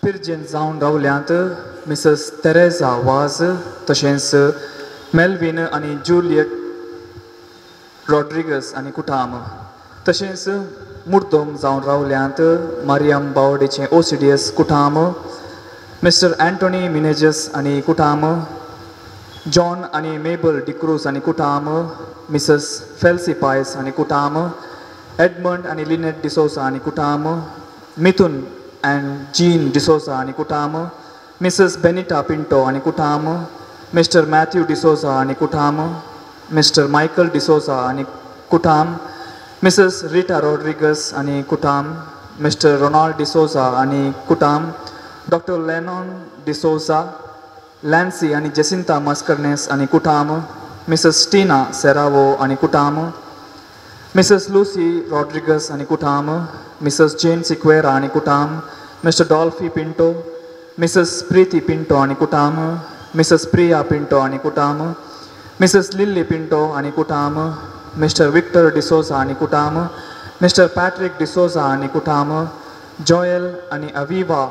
पिर्जेन जावन रावल्यांत Mrs Teresa वाज तशेंच मेल्वीन आनी जुलियट रॉड्रिगस आनी कुटाम तशेंच मुर्दोम जावन रावल्यांत मारियम बावडेचें OCDS कुटाम मिस्टर एंटोनी मिनेजस आनी कुटाम जॉन आनी मेबल डिक्रूज आनी कुटाम मिसेस फेल्सी पायस आनी कुटाम एडमंड आनी लिनेट डिसोसा आनी कुटाम मिथुन एंड जीन डिसोसा आनी कुटाम मिसेस बेनिटा पिंटो आनी कुटाम मिस्टर मॅथ्यू डिसोसा आनी कुटाम मिस्टर मायकल डिसोसा आनी कुटाम मिसेस रिटा रॉड्रिगस आनी कुटाम मिस्टर रोनाल्ड डिसोसा आनी कुटाम डॉक्टर लेनॉन डिसोसा लॅन्सी आनी जेसिंता मास्कर्नेस आनी कुटाम मिसेस टीना सेरावो आनी कुटाम मिसेस लुसी रॉड्रिगस आनी कुटाम मिसेस जेन सिक्वेरा आनी कुटाम mister Dolphy Pinto Mrs Preeti Pinto आनी कुटाम मिसेस प्रिया पिंटो आनी कुटाम मिसेस लिल्ली पिंटो आनी कुटाम मिस्टर विक्टर डिसोजा आनी कुटाम मिस्टर पॅट्रिक डिसोजा आनी कुटाम जॉयल आनी अविवा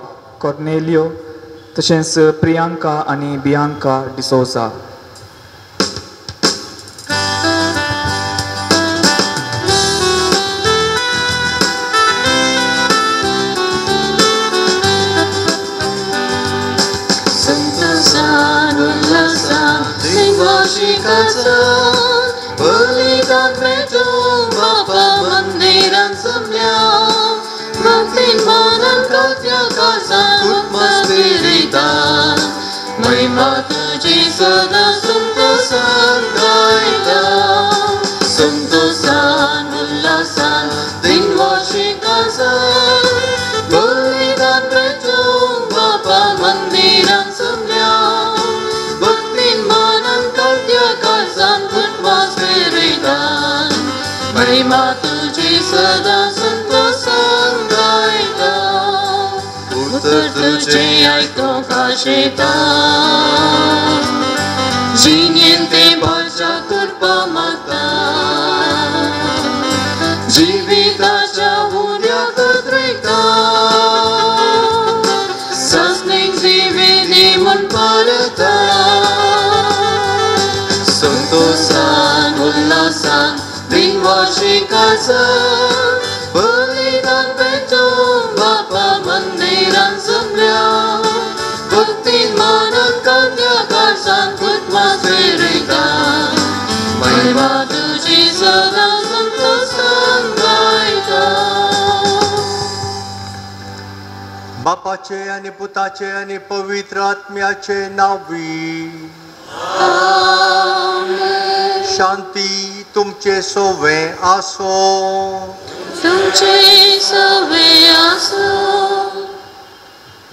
कॉर्नेलियो तशेंच प्रियांका आनी बियांका डिसोजा. बलिदान पेटोवंक बापा मंदिरान जमल्या भक्तीन मनान कथ्या काळजान आत्मा स्पिरितान महिमा तुजी सदां संतोसान गायता संतोसान उल्हासान दिनवाशिकासान बलिदान पेटोवंक बापा मंदिरान जमल्या भक्तीन मनान कथ्या काळजान आत्मा स्पिरितान महिमा तुजी सदां संतोसान गायता उतर तुजें आयकूंक आशेता जिणेंत तें भाशा करपा मागता जिविताच्या उद्याक द्रयता सासणीक जिविनी म्हूण परता संतोसान उल्हासान दिनवाशिकासान बलिदान पेटोवंक बापा मंदिरान जमल्या भक्तीन मनान कथ्या काळजान आत्मा स्पिरितान महिमा तुजी सदां संतोसान गायता. बापाचे आनी पुताचे आनी पवित्र आत्म्याचे नांवी शांती तुमचे सोवे आसो. तुमचे सोवे आसो.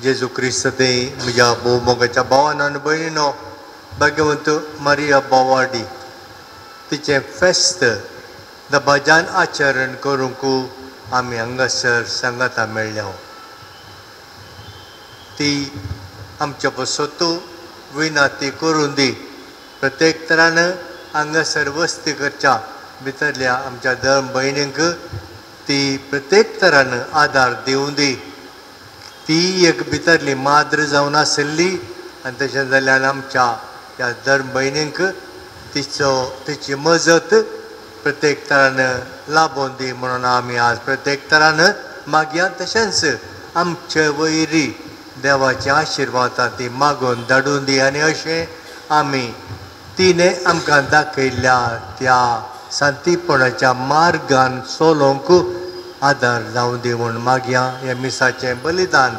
जेजू क्रिस्त ते म्हज्या भोवमोगाच्या भावान आनी भयणीनो भाग्यवंत मारिया बावाडी तिचें फेस्त दबाज्यान आचरण करूंक आमी हांगासर सांगाता मेळ्ळ्या. ती आमच्या पसतू विनाती करून दी. प्रत्येक तरान हांगासर वस्ती करच्या भितरल्या आमच्या धर्म भयणींक ती प्रत्येक तरान आदार दिवं दी. ती एक भितरली माद्र जावन आशिल्ली आनी तशें जाल्यार आमच्या ह्या धर्म भयणींक तिचो तिची मजत प्रत्येक तरान लाबोवन दी म्हणून आमी आज प्रत्येक तरान मागया. तशेंच आमचे वयरी देवाचे आशिर्वादां ती मागून धाडून दी आनी अशें आमी तिणें आमकां दाखयल्ल्या त्या शांतीपणाच्या मार्गान चलोवंक आदार जावं दी म्हूण मागया. ह्या मिसाचें बलिदान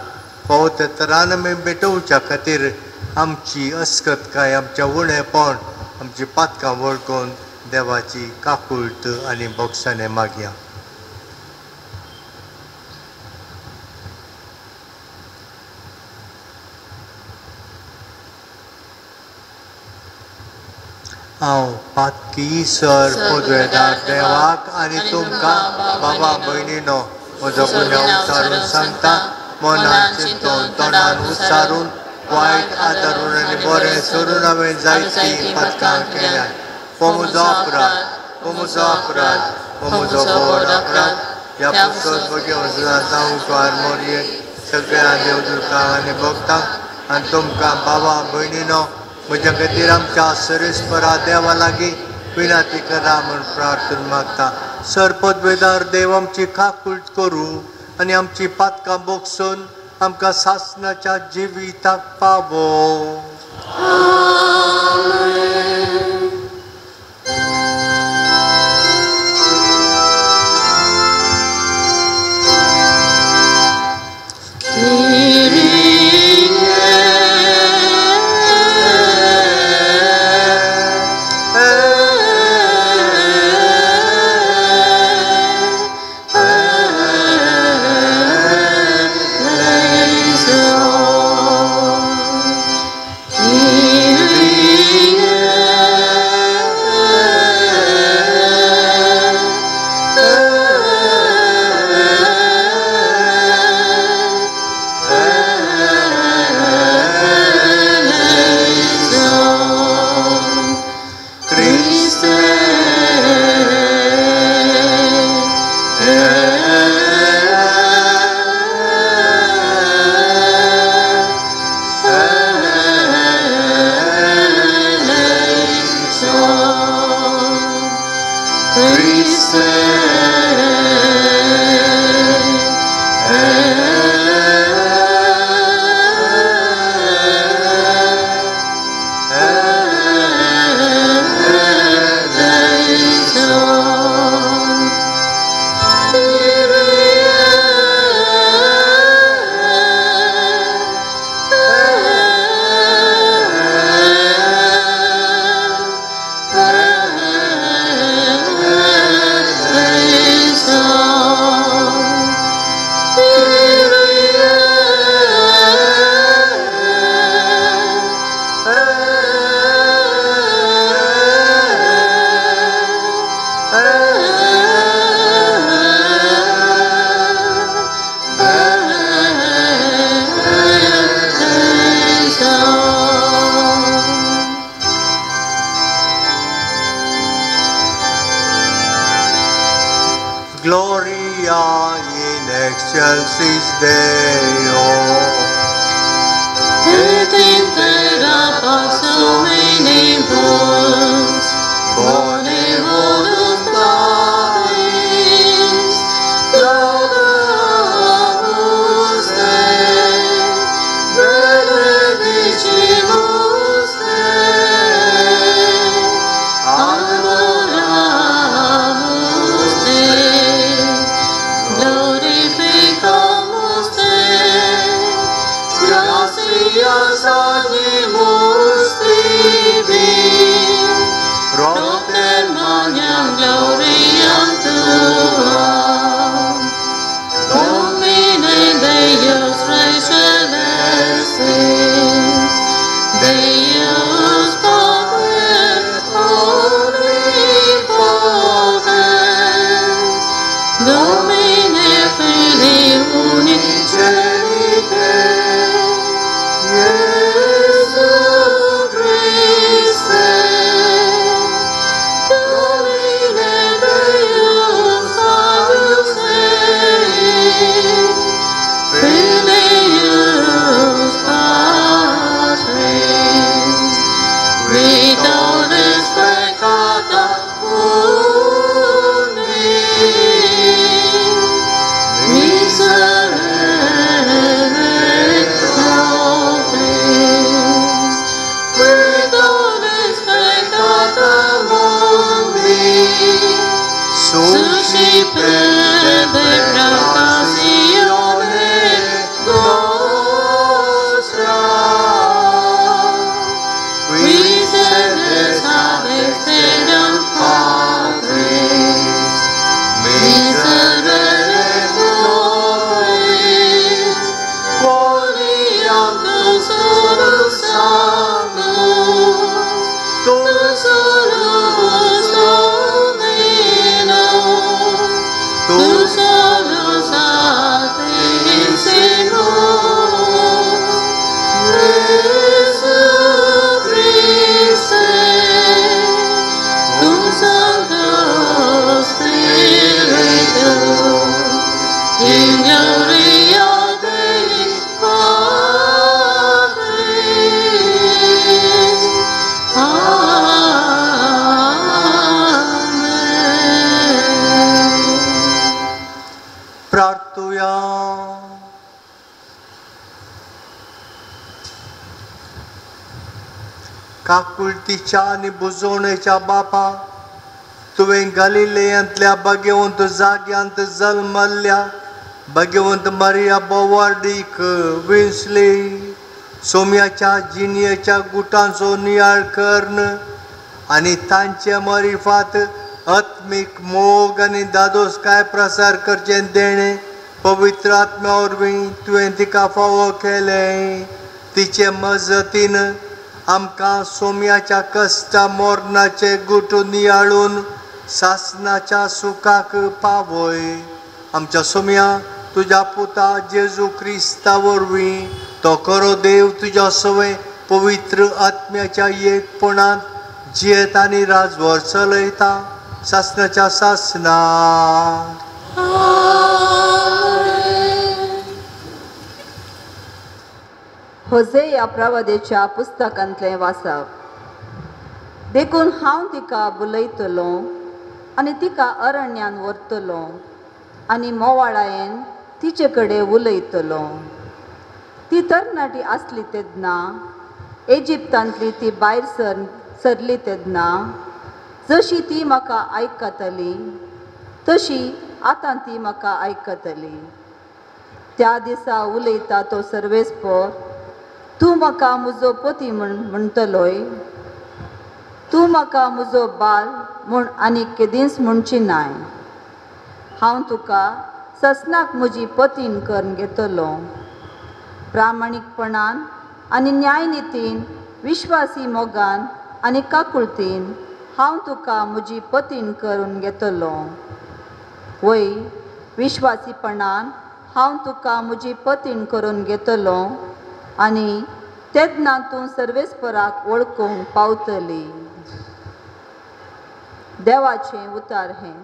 फावो त्या तरान आमी भेटोवच्या खातीर आमची अस्कतकाय आमचें उणेपण आमची पातकां वळखून देवाची काकुळट आनी बोगसाणें मागया. हांव पातकी सर पदवेदार देवाक आनी तुमकां बाबा भयणीनो म्हजो गुन्यांव उच्चारून सांगता. मनान चिंतून तोंडान उच्चारून वायट आदारून आनी बरें सोडून हांवें जायतीं पातकां केल्यात. हो म्हजो अपराध, हो म्हजो अपराध, हो म्हजो व्हड अपराध. ह्या पुस्तक भगेवन जावंक मोरये सगळ्या देवदुतांक आनी भक्तांक आनी तुमकां बाबा भयणीनो म्हज्या खातीर आमच्या सरेस्परा देवा लागीं विनंती करा म्हूण प्रार्थना मागता. सरपदवेदार देव आमची काकूट करूं आनी आमची पातकां बोगसून आमकां सासणाच्या जिविताक पावो. Gloria in excelsis Deo. Et in terra pax hominibus, bone voluntatis, laudamus te, benedicimus te, adoramus te, glorificamus te, gratias agimus tibi, propter magnam gloriam tuam. Domine Deus Rex celestis, Deus Pater omnipotens, Domine Filii unigenite, Iesu काकुळतीच्या आनी बुजवणेच्या बापा, तुवें गालिलेयांतल्या भाग्यवंत जाग्यांत जल्मल्ल्या भाग्यवंत Maria बोवार्डीक विंचली. सोम्याच्या जिणयेच्या गुटांचो नियाळ करून आनी तांचे मरिफात आत्मीक मोग आनी दादोसकाय प्रसार करचें देणें पवित्र आत्म्या वरवीं तुवें तिका फावो केलें. तिचे मजतीन आमकां सोम्याच्या कश्टा मोरणाचे गुट नियाळून सासनाच्या सुखाक पावय. आमच्या सोम्या तुज्या पुता जेजू क्रिस्ता वरवीं तो खरो देव तुज्या सवय पवित्र आत्म्याच्या एकपणांत जियेत आनी राजवर चलयता सासनाच्या सासना. होजेया प्रवादेच्या पुस्तकांतलें वाचप. देखून हांव तिका बुलयतलो आनी तिका अरण्यान व्हरतलो आनी मोवाळायेन तिचे कडेन उलयतलो. ती तरणाटी आसली तेन्ना इजिप्तांतली ती भायर सरली तेन्ना जशी ती म्हाका आयकतली तशी आतां ती म्हाका आयकतली. त्या दिसा उलयता तो सर्वेस्पर, तूं म्हाका म्हजो पती म्हणटलोय, तूं म्हाका म्हजो बाल म्हूण आनी केदींच म्हणची नाय. हांव तुका ससनाक म्हजी पतीन करून घेतलो. प्रामाणीकपणान आनी न्यायनितीन विश्वासी मोगान आनी काकुळतीन हांव तुका म्हजी पतीन करून घेतलो. वय विश्वासीपणान हांव तुका म्हजी पतीन करून घेतलो आनी तेन्ना तूं सर्वेस्पराक वळखूंक पावतली. देवाचें उतार हें.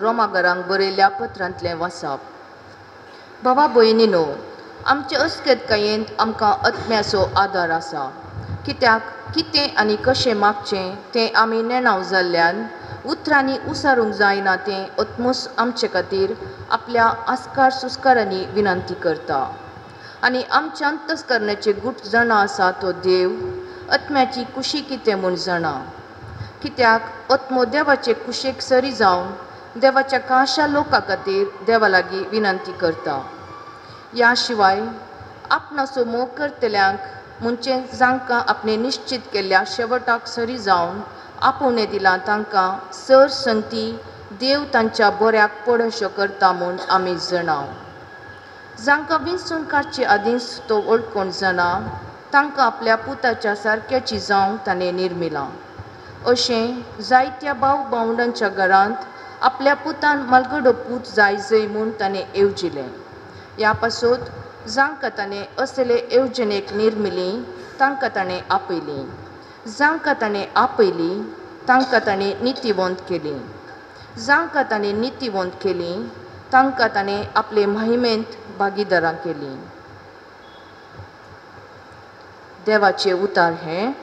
रोमागरांक बरयल्ल्या पत्रांतलें वाचप. बाबा भयणीनो, आमचे अस्केतकायेंत आमकां आत्म्याचो आदार आसा. कित्याक कितें आनी कशें मागचें तें आमी नेणाव जाल्ल्यान उतरांनी उसारूंक जायना तें आत्मूस आमचे खातीर आपल्या आस्कार सुस्कारांनी विनंती करता. आनी आमच्या अंतस्करणाचे गुट जाणा आसा तो देव आत्म्याची कुशी कितें म्हूण जाणा. कित्याक आत्मो देवाचे कुशेक सरी जावन देवाच्या काशा लोका खातीर देवा लागीं विनंती करता. ह्या शिवाय आपणाचो मोग करतल्यांक म्हणजे जांकां आपणे निश्चित केल्ल्या शेवटाक सरी जावन आपोवणें दिलां तांकां सर संगती देव तांच्या बऱ्याक पडश्यो करता म्हूण आमी जाणाव. जांकां विंचून काडचे आदींच तो वळखून जाणा तांकां आपल्या पुताच्या सारक्याची जावंक ताणें निर्मिलां. अशें जायत्या भाव भावंडांच्या घरांत आपल्या पुतान मालगडो पूत जाय जय म्हूण ताणें येवजिलें. ह्या पासत जांकां ताणें असले येवजणेक निर्मिली तांकां ताणें आपयली, जांकां ताणें आपयली तांकां ताणें नितीवंत केली, जांकां ताणें नितीवंत केली तांकां ताणें आपले महिमेंत भागीदारां केली. देवाचे उतार हें.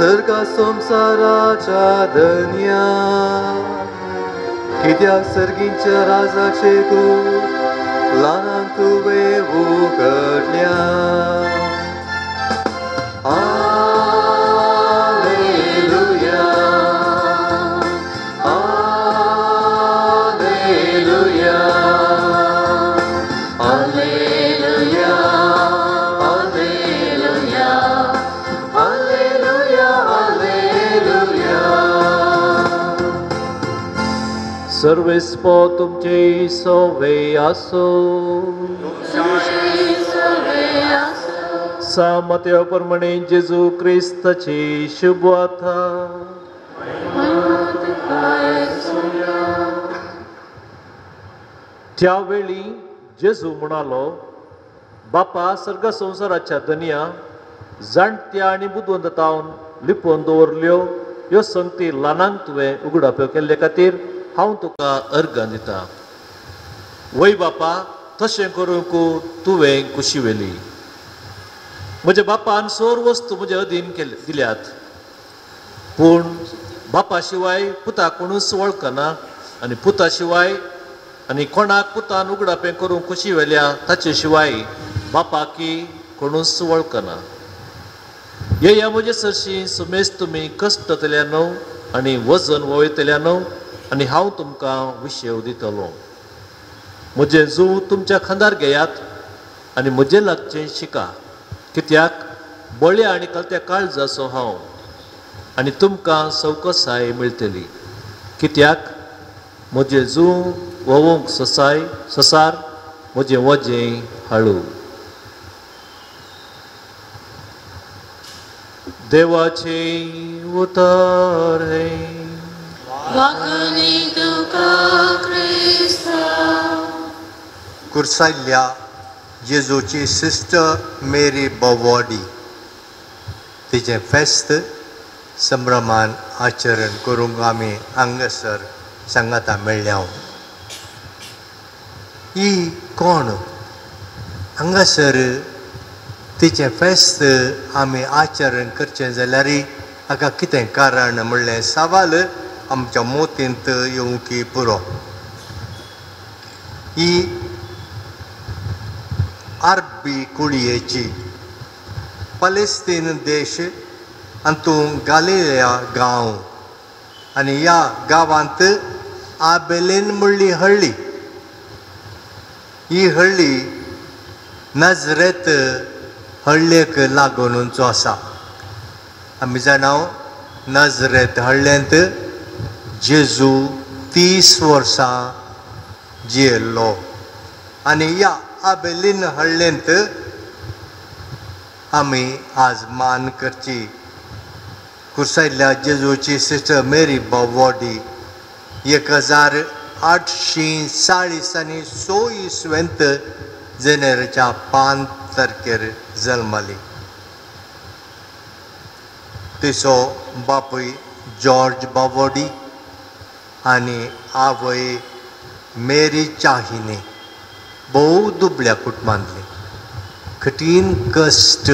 सर्गा संसाराच्या धन्या कित्याक सर्गींच्या राजाचे कूट ल्हानांक तुवें उगडल्या. आलेलुया, आलेलुया, आलेलुया, आलेलुया, आलेलुया, आलेलुया. सर्वेस्पो तुमचे सोवे आसो. सामत्या प्रमाणे जेजू क्रिस्ताची शुभवार्ता. त्यावेळी जेजू म्हणालो, बापा सर्ग संवसाराच्या धनया जाणट्या आनी बुदवंततावन लिपोवन दवरल्यो ह्यो संगती ल्हानांक तुवें उगडाप्यो केल्ले खातीर हांव तुका अर्गां दिता. वय बापा, तशें करूंक तुवें कुशी व्हेली. म्हज्या बापान सोर वस्तू म्हजे अधीन केले दिल्यात, पूण बापा शिवाय पुता कोणूच वळखना आनी पुता शिवाय आनी कोणाक पुतान उगडापें करूंक खुशी व्हेल्या ताचे शिवाय बापाकी कोणूच वळखना. येया म्हजे सरशी सुमेज तुमी कश्टतल्या न्हू आनी वजन वयतल्या न्हू आनी हांव तुमकां विशेव दितलो. म्हजें जूं तुमच्या खांदार घेयात आनी म्हजें लागचें शिका, कित्याक बळ्या आनी कलत्या काळजाचो हांव आनी तुमकां सवकसाय मेळटली. कित्याक म्हजें जूं वोवंक ससाय ससार, म्हजें वजें हाळू. देवाचें उतर हें. कुर्सायल्ल्या जेजूची सिस्टर मेरी बोवॉडी तिचें फेस्त संभ्रमान आचरण करूंक आमी हांगासर सांगाता मेळ्ळ्या. ही कोण हांगासर तिचें फेस्त आमी आचरण करचें जाल्यार हाका कितें कारण म्हणलें सवाल आमच्या मोतींत येवंकी पुरो. ही अरबी कुळयेची पलेस्तीन देश अंतू गालिलिया गांव आनी ह्या गांवांत आबेलीन म्हणली हळ्ळी. ही हळ्ळी नजरेत हळ्ळेक लागूनचो आसा. आमी जाणाव नजरेत हळ्ळेंत जेजू 30 वर्सां जियेल्लो आनी ह्या आबेलीन हळ्ळेंत आमी आज मान करची कुर्सायल्ल्या जेजूची सिस्टर मेरी बावडी 1840 आनी 6 इसवेंत जानेवारीच्या 5 तारखेर जल्मली. तिचो बापूय जॉर्ज बावडी आनी आवय मेरी चाहिनी भोव दुबळ्या कुटुंबांतली. कठीण कश्ट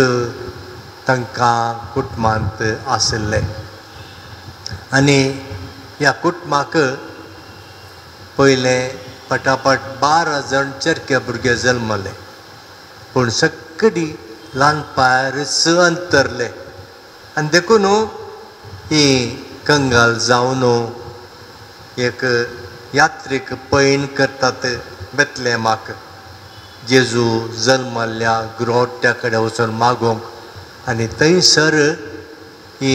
तांकां कुटुंबांत आशिल्ले आनी ह्या कुटुंबाक पयलें पटापट 12 जाण चरके भुरगे जल्मले, पूण सगळी ल्हान पांयारच अंतरले आनी देखून ही कंगाल जावन एक यात्रीक पैण करतात बेतलेमाक जेजू जल्मल्ल्या ग्रोट्या कडेन वचून मागूंक आनी थंयसर ही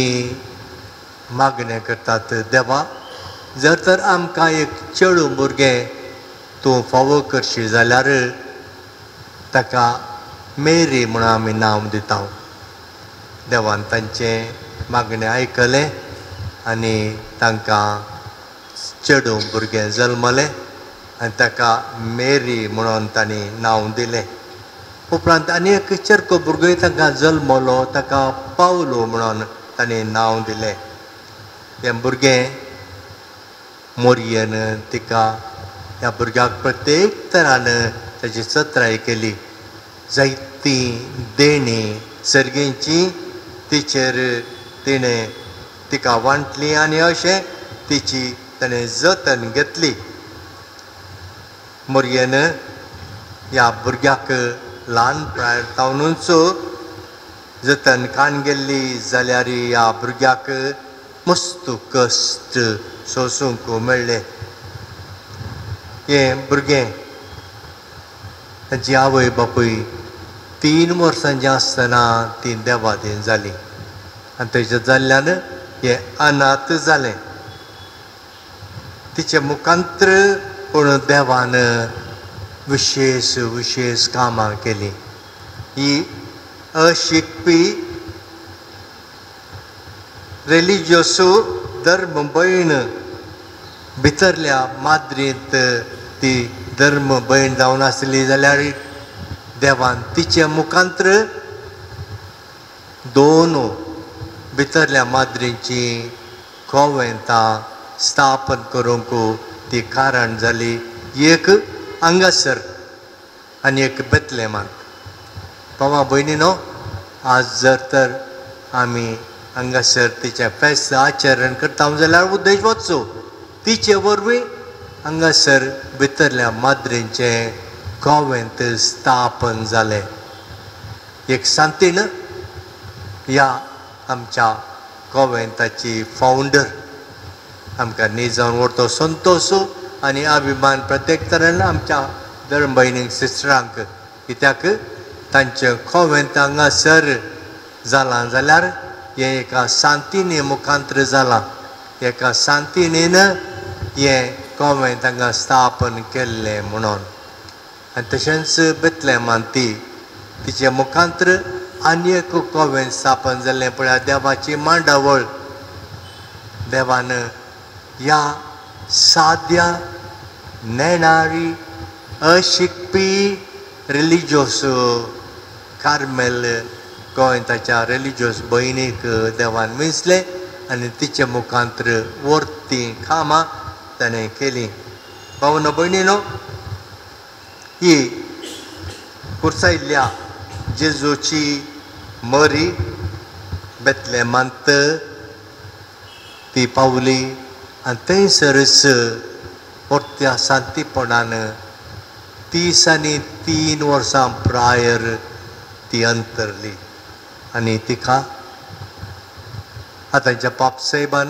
मागणें करतात, देवा जर तर आमकां एक चेडूं भुरगें तूं फावो करशी जाल्यार ताका मेरी म्हणून आमी नांव दिता. देवान तांचें मागणें आयकलें आनी तांकां चेडूं भुरगें जल्मलें आनी ताका मेरी म्हणून तांणी नांव दिलें. उपरांत आनी एक चेरको भुरगोय तांकां जल्मलो, ताका पावलो म्हणून तांणी नांव दिलें. हें भुरगें मोरयेन तिका ह्या भुरग्याक प्रत्येक तरान ताची चत्राय केली. जायती देणीं सर्गेची तिचेर तिणें तिका वांटली आनी अशें तिची ताणें जतन घेतली. मोरयेन ह्या भुरग्याक ल्हान प्रायर तावनूच जतन काण गेल्ली जाल्यार ह्या भुरग्याक मस्त कश्ट सोसूंक मेळ्ळें. हें भुरगें तांची आवय बापूय 3 वर्सांची आसतना ती देवाधीन जाली आनी ताच्या जाल्ल्यान हें अनाथ जालें. तिचे मुखांत्र पूण देवान विशेष विशेष कामां केलीं. ही अशिकपी रिलिजियस धर्म भयण भितरल्या माद्रींत ती धर्म भयण जावन आसली जाल्यार देवान तिचे मुखांत्र 2 भितरल्या माद्रींची कोवेंतां स्थापन करूंक ती कारण जाली, एक हांगासर आनी एक बेतलेमांत. भावा भयणीनो, आज जर तर आमी हांगासर तिचें फेस्त आचरण करता जाल्यार उद्देश वचचो तिचे वरवीं हांगासर भितरल्या माद्रींचें कोवेंत स्थापन जालें. एक सांतीण ह्या आमच्या कोवेंताची फावंडर आमकां न्ही जावन व्हरतो संतोश आनी अभिमान प्रत्येक तरेन आमच्या धर्म भयणींक सिस्टरांक, कित्याक तांचें कोवेंत हांगासर जालां जाल्यार हें एका सांतिने मुखांत्र जालां. एका सांतिणेन हें कोवेंत हांगा स्थापन केल्लें म्हणून. आनी तशेंच बेतलेमान ती तिचे मुखांत्र आनी एक कोवेंत स्थापन जाल्लें. पळया देवाची मांडावळ, देवान ह्या साद्या नेणारी अशिकपी रिलिजियस कार्मेल गोंयताच्या रिलिजियस भयणीक देवान विंचलें आनी तिचे मुखांत्र वर्ती कामां ताणें केलीं. भावनो भयणीनो, ही कुर्सायल्ल्या जेजूची मरी बेतलेमांत ती पावली आनी थंयसरच परत्या शांतीपणान 33 वर्सां प्रायर ती अंतरली आनी तिका आतांच्या पापसाहेबान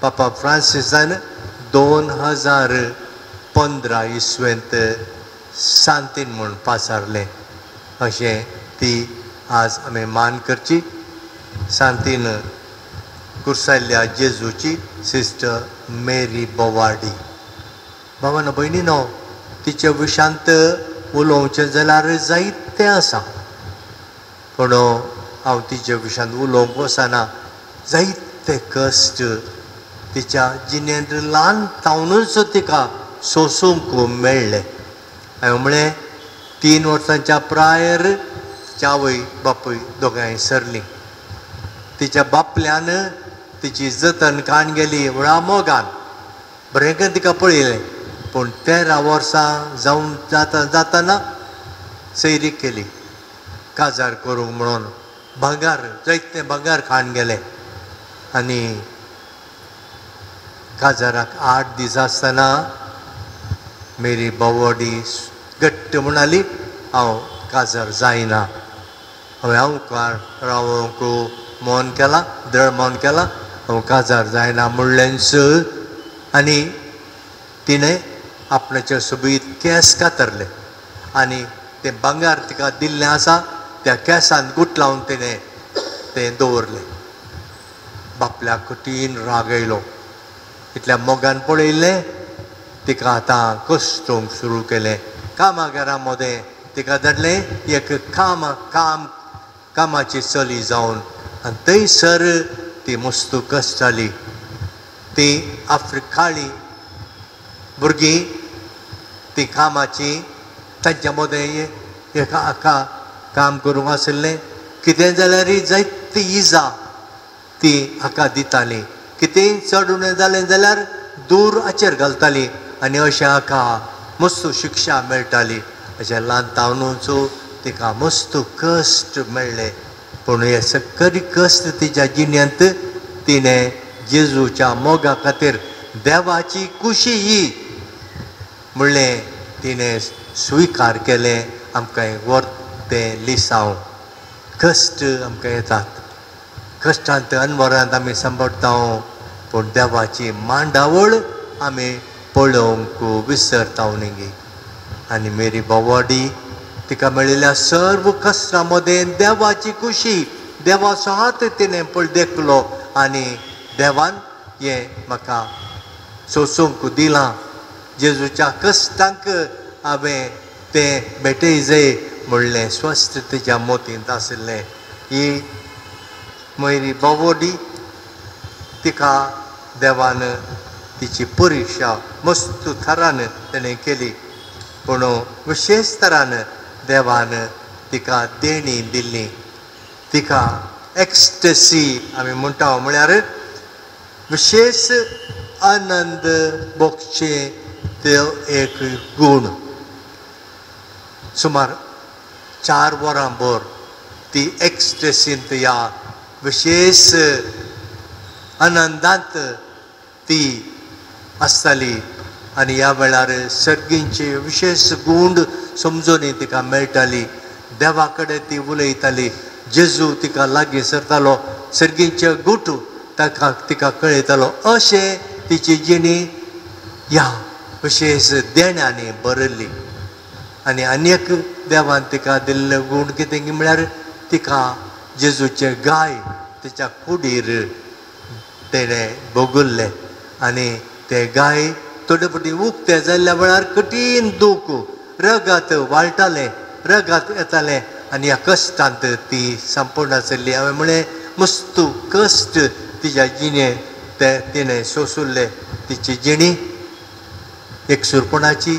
पापा फ्रांसिसान 2015 इसवेंत सांतीन म्हूण पासारलें. अशें ती आज आमी मान करची सांतीन कुर्सायल्ल्या जेजूची सिस्टर मेरी बोवार्डी. भावानो भयणीनो, तिचे विशांत उलोवचें जाल्यार जायतें आसा, पूण हांव तिचे विशांत उलोवंक वचना. जायते जायते कश्ट तिच्या जिणेंत ल्हान तावनूच तिका सोसूंक मेळ्ळें. हांवें म्हळें 3 वर्सांच्या प्रायर तिच्या आवय बापूय दोगांय सरलीं. तिच्या बापल्यान तिची जतन काण गेली व्हडा मोगान, बरें करून तिका पळयलें. पूण 13 वर्सां जावन जाता जाताना सैरीक केली काजार करूंक म्हणून भांगर जायतें भांगर खाण गेलें. आनी काजाराक 8 दीस आसतना मेरी बावडी घट्ट म्हणाली, हांव काजार जायना, हांवें हांव रावंक मौन केलां, दृढ मौन केलां, हांव काजार जायना म्हणलेंच. आनी तिणें आपणाचे सोबीत केंस कातरले आनी तें भांगर तिका दिल्लें आसा त्या केंसान गुटलावन तिणें तें दवरलें. बापल्याक कठीण राग येयलो. इतल्या मोगान पळयलें तिका आतां कश्टोवंक सुरू केलें. कामागारा मदें तिका धाडलें एक काम काम कामाची चली जावन, आनी थंयसर ती मस्त कश्टाली. ती आफ्रिकाळी भुरगीं ती कामाची तांच्या मदें एका हाका काम करूंक आशिल्लें. कितें जाल्यार जायती इजा ती हाका दिताली, कितेंय चड उणें जालें जाल्यार दूर हाचेर घालताली आनी अशें हाका मस्त शिक्षा मेळटाली. अशें ल्हान तावनूच तिका मस्त कश्ट मेळ्ळे. पूण हे सकरी कश्ट तिच्या जिण्यांत तिणें जेजूच्या मोगा खातीर देवाची खुशी ही म्हणलें तिणें स्विकार केलें. आमकां वर्तें लिसांव कश्ट आमकां येतात, कश्टांत अनवरांत आमी सांबाळटा, पूण देवाची मांडावळ आमी पळोवंक विसरता न्ही. आनी मेरी बावडी तिका मेळिल्ल्या सर्व कश्टां मदें देवाची खुशी, देवाचो हात तिणें पळय देखलो आनी देवान हें म्हाका सोसूंक दिलां, जेजूच्या कश्टांक हांवें तें भेटय जाय म्हणलें स्वस्थ तिच्या मोतींत आशिल्लें. ही मेरी बावडी तिका देवान तिची परिक्षा मस्त थरान तेणें केली, पूण विशेश तरान देवान तिका देणी दिल्ली. तिका एक्स्टसी आमी म्हणटा, म्हळ्यार विशेश आनंद भोगचें ते एक गूण. सुमार 4 वरां भर ती एक्स्टसींत ह्या विशेश आनंदांत ती आसताली आनी ह्या वेळार सर्गींचे विशेश गूण समजून तिका मेळटाली. देवा कडेन ती उलयताली, जेजू तिका लागीं सरतालो, सर्गींचे गुट ताका तिका कळयतालो. अशें तिची जिणी ह्या विशेश देण्यांनी भरिल्ली. आनी आनी एक देवान तिका दिल्ले गूण कितें म्हळ्यार तिका जेजूचे गाय तिच्या कुडीर तेणें भोगुल्लें आनी ते गाय थोडे फावटी उक्ते जाल्ल्या वेळार कठीण दूख रगात वाळटालें, रगात येतालें आनी ह्या कश्टांत ती संपूर्ण आशिल्ली. हांवें म्हळें मस्त कश्ट तिच्या जिणें ते तिणें सोंसुल्लें. तिची जिणी एकसुरपणाची,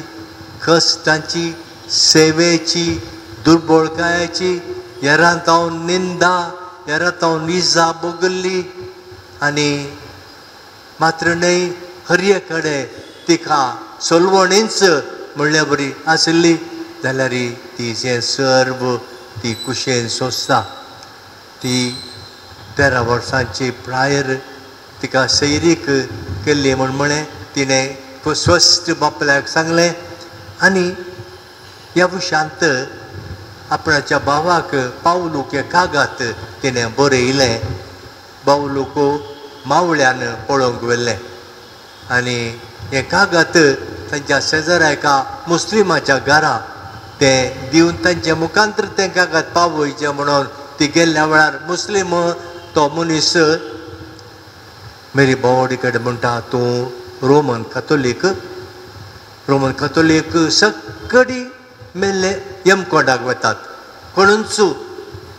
कश्टांची, सेवेची, दुर्बळकायेची, हेरांतावन निंदा, हेरांतावन इजा भोगल्ली आनी मात्र न्हय हरये कडेन तिका सोलवणीच म्हणल्या बरी आशिल्ली. जाल्यार ती जें सर्व ती कुशेन सोंसता. ती 13 वर्सांची प्रायर तिका सैरीक केल्ली म्हूण म्हळें तिणें स्वस्थ बापल्याक सांगलें आनी ह्या विशांत आपणाच्या भावाक पावलूक हें कागात तिणें बरयलें. बावलूक मावळ्यान पळोवंक व्हेल्लें आनी हें कागद तांच्या शेजरा एका मुस्लिमाच्या घरा तें दिवन तांच्या मुखांतर तें कागद पावयचें म्हणून ती गेल्ल्या वेळार मुस्लीम तो मनीस मेरी बावडी कडेन म्हणटा, तूं रोमन कातोलीक, रोमन कातोलीक सकडी मेल्ले यमकोंडाक वतात, कोणूच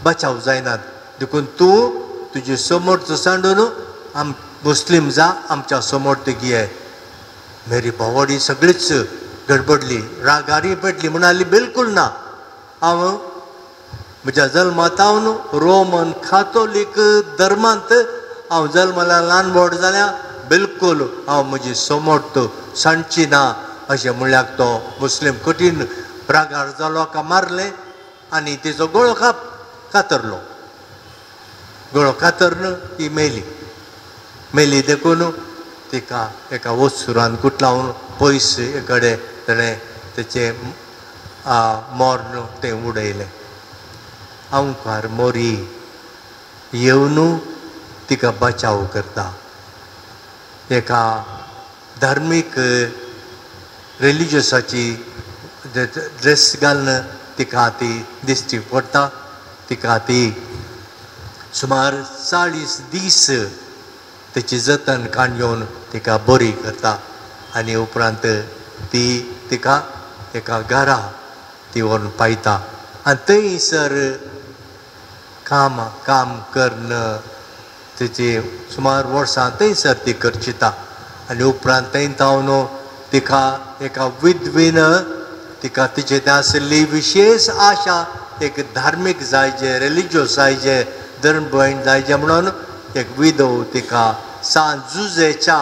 बचाव जायनात, देखून तूं तुजे समोरचो सांडून आम मुस्लीम जा, आमच्या समोर ती ये. मेरी बावडी सगळीच गडबडली, रागारी पेटली, म्हणाली बिलकुल ना, हांव म्हज्या जल्मातावन रोमन कातोलीक धर्मांत हांव जल्माला ल्हान व्हड जाल्या, बिलकुल हांव म्हजी समोर सांडची ना. अशें म्हणल्यार तो मुस्लीम कठीण रागार जालो, का मारलें आनी तिचो गळो कातरलो. गळो कातरन ती मेली. मेली देखून तिका एका वस्तुरान गुटलावन पयस कडेन ताणें तेचें मर्ण तें उडयलें. आंवकार मोरी येवन तिका बचाव करता. एका धार्मीक रिलिजियसाची ड्रेस घालून तिका ती दिश्टी पडटा. तिका ती सुमार 40 दीस तेची जतन काण घेवन तिका बरी करता आनी उपरांत ती तिका एका घरा ती व्हरून पायता आनी थंयसर काम काम करून तेची सुमार वर्सां थंयसर ती करचिता. आनी उपरांत थंय तावन तिका एका विधवेन तिका तिचे थंय आशिल्ली विशेश आशा एक धार्मीक जायचे, रिलिजियस जायचे, धर्म भयण जायचे म्हणून एक विधव तिका सान जुजेच्या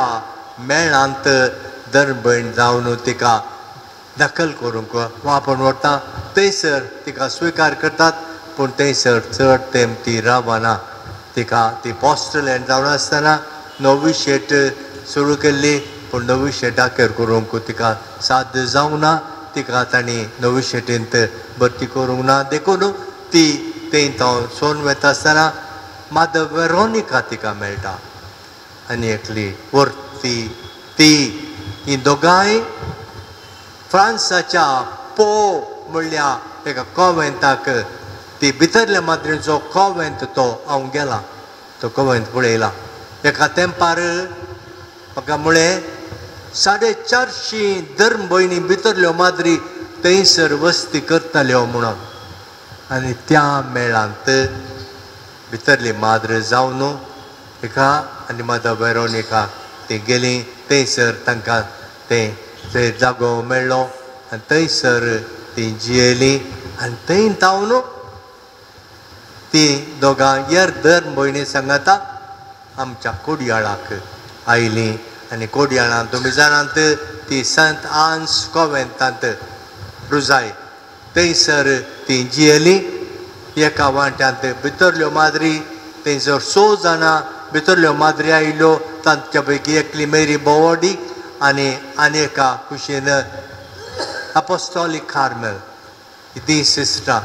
मेळांत धर्म भयण जावन तिका दखल करूंक वापरून व्हरता. थंयसर तिका स्विकार करतात, पूण थंयसर चड तेंप ती रावना. तिका ती पॉस्टलँड जावन आसतना नवी शेट सुरू केल्ली, पूण नवी शेटाकेर करूंक तिका साध्य जावंक ना. तिका तांणी नवी शेटींत भरती करूंक ना, देखून ती थंय तावन सोन वता आसतना माधव वेरोनिका तिका मेळटा आनी एकली व्हरती. ती ही दोगांय फ्रांसाच्या पो म्हणल्या एका कॉवेंताक ती भितरल्या माद्रींचो कॉवेंत तो हांव गेला, तो कॉवेंत पळयला. एका तेंपार म्हाका म्हळें 450 धर्म भयणी भितरल्यो माद्री थंयसर वस्ती करताल्यो म्हणून. आनी त्या मेळांत भितरली माद्र जावन एका आनी माधव वेरोनिका ती गेली. थंयसर तांकां तें थंय जागो मेळ्ळो आनी थंयसर ती जियेली. आनी थंय तावन ती दोगां यर धर्म भयणी सांगाता आमच्या कोडयाळाक आयली. आनी कोडयाळांत तुमी जाणात ती संत आन्स कॉवेंतांत रुजाय, थंयसर ती जियेली. एका वांट्यांत भितरल्यो माद्री थंयसर 6 जाणां भितरल्यो माद्री आयल्यो, तांच्या पैकी एकली मेरी बोवडी आनी आनी एका कुशीन अपोस्टॉलीक कार्मेल ती सिस्टरां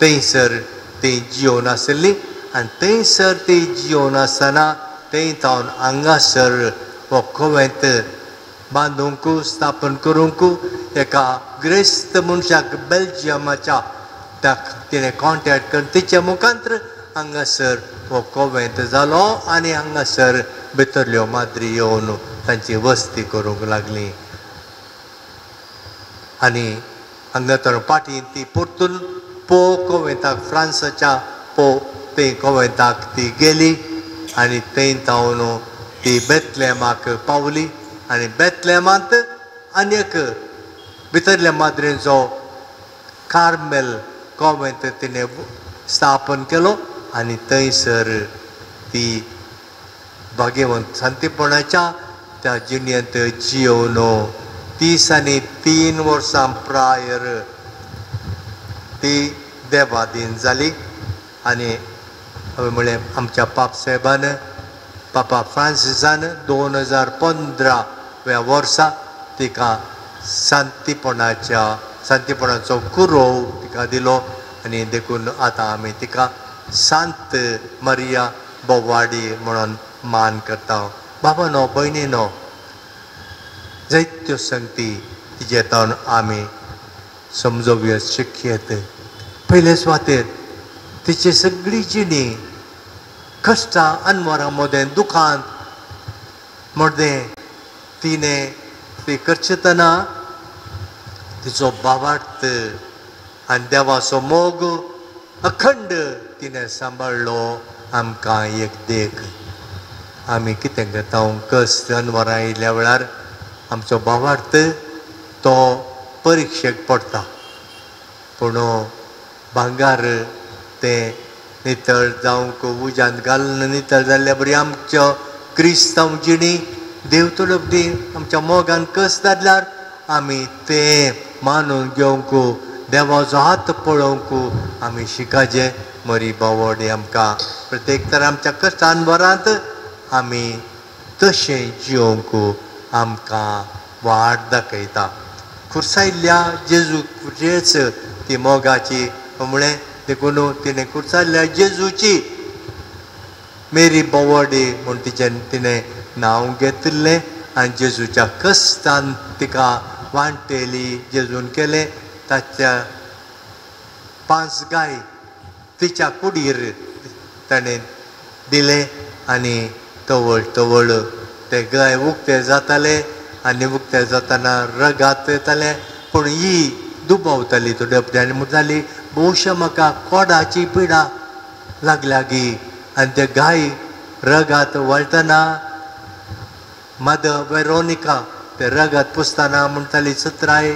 थंयसर ती जियोवन आशिल्ली. आनी थंयसर ती जियोवन आसतना थंय तावन हांगासर हो कोवेंत बांदूंक स्थापन करूंक एका ग्रेस्त मनशाक बेल्जियमाच्या त्या तिणें कॉन्टेक्ट करून तिच्या मुखांत्र हांगासर हो कोवेंत जालो आनी हांगासर भितरल्यो माद्री येवन तांची वस्ती करूंक लागली. आनी हांगा तर पाटी ती परतून पो कोवेंताक फ्रांसाच्या पो थंय कोवेंताक ती गेली आनी थंय तावन ती बेतलेमाक पावली. आनी बेतलेमांत आनी एक भितरल्या माद्रेंचो कार्मेल कॉवेंत तिणें स्थापन केलो आनी थंयसर ती भाग्यवंत शांतीपणाच्या त्या जिणेंत जियोवन 33 वर्सां प्रायर ती देवादीन जाली. आनी हांवें म्हणलें आमच्या पाप साहेबान पापा फ्रांसिसान 2015 व्या वर्सा तिका शांतीपणाचो कुरोव तिका दिलो आनी देखून आतां आमी तिका सांत मरिया बोवाडी म्हणून मान करता. बाबा नो भयणी नो, जायत्यो संगती तिजे तावन आमी समजोवया शिकयत. पयले सुवातेर तिची सगळी जिणी कश्टां अनवरां मदें दुखांत मदें तिणें ती करचेतना तिचो भावार्थ आनी देवाचो मोग अखंड तिणें सांबाळ्ळो. आमकां एक देख. आमी कितें करता कश्ट अनवरां आयिल्ल्या वेळार आमचो भावार्थ तो परिक्षेक पडटा पूण भांगार तें नितळ जावंक उज्यांत घालून नितळ जाल्ल्या बरी आमचो क्रिस्तांव जिणी देव तडपदी आमच्या मोगान कस धाडल्यार आमी तें मानून घेवंक देवाचो हात पळोवंक आमी शिकाचे. मरी बावडी आमकां प्रत्येक तर आमच्या कश्टान वरांत आमी तशें जियोवंक आमकां वाट दाखयता. खुर्सायल्ल्या जेजूचेच ती मोगाची म्हळें देखून तिणें खुर्सायल्ल्या जेजूची मेरी बोवाडी म्हूण तिचें तिणें नांव घेतिल्लें आनी जेजूच्या कश्टान तिका वांटेली जेजून केलें. ताच्या 5 गाय तिच्या कुडीर ताणें दिलें आनी तवळ तवळ ते गाय उक्ते जाताले आनी उक्ते जातना रगात येताले पूण ही दुबावताली थोड्या आनी म्हणटाली भोवशा म्हाका कोडाची पिडा लागल्या गी आनी ते गाय रगात वळटना मदर वेरोनिका ते रगात पुसतना म्हणटाली सत्राय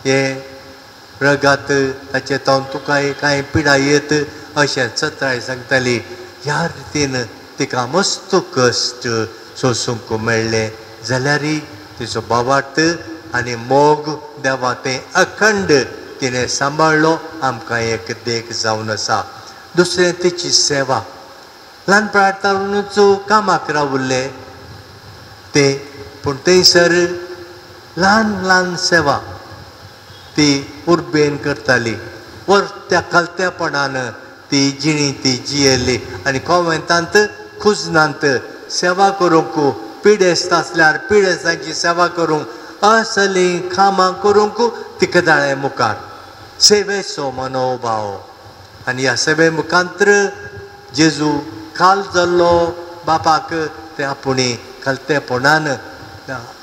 हे रगात ताचे तावन तुका कांय पिडा येत अशें सत्राय सांगताली. ह्या रितीन तिका मस्त कश्ट सोसूंक मेळ्ळें जाल्यारय तिचो भावार्थ आनी मोग देवा तें अखंड तिणें सांबाळ्ळो आमकां एक देख जावन आसा. दुसरें तिची सेवा ल्हानपणार तारुनूच कामाक रावल्ले ते पूण थंयसर ल्हान ल्हान सेवा ती उर्बेन करताली. त्या खालत्यापणान ती जिणी ती जियेली आनी कोवेंतांत खुजनांत सेवा करूंक पिडेस्त आसल्यार पिडेस्तांची सेवा करूंक असली कामां करूंक तिका दाळे मुखार सेवेचो मनोभाव आनी ह्या सेवे मुखांत्र जेजू काल जाल्लो बापाक ते आपुणी खालतेपणान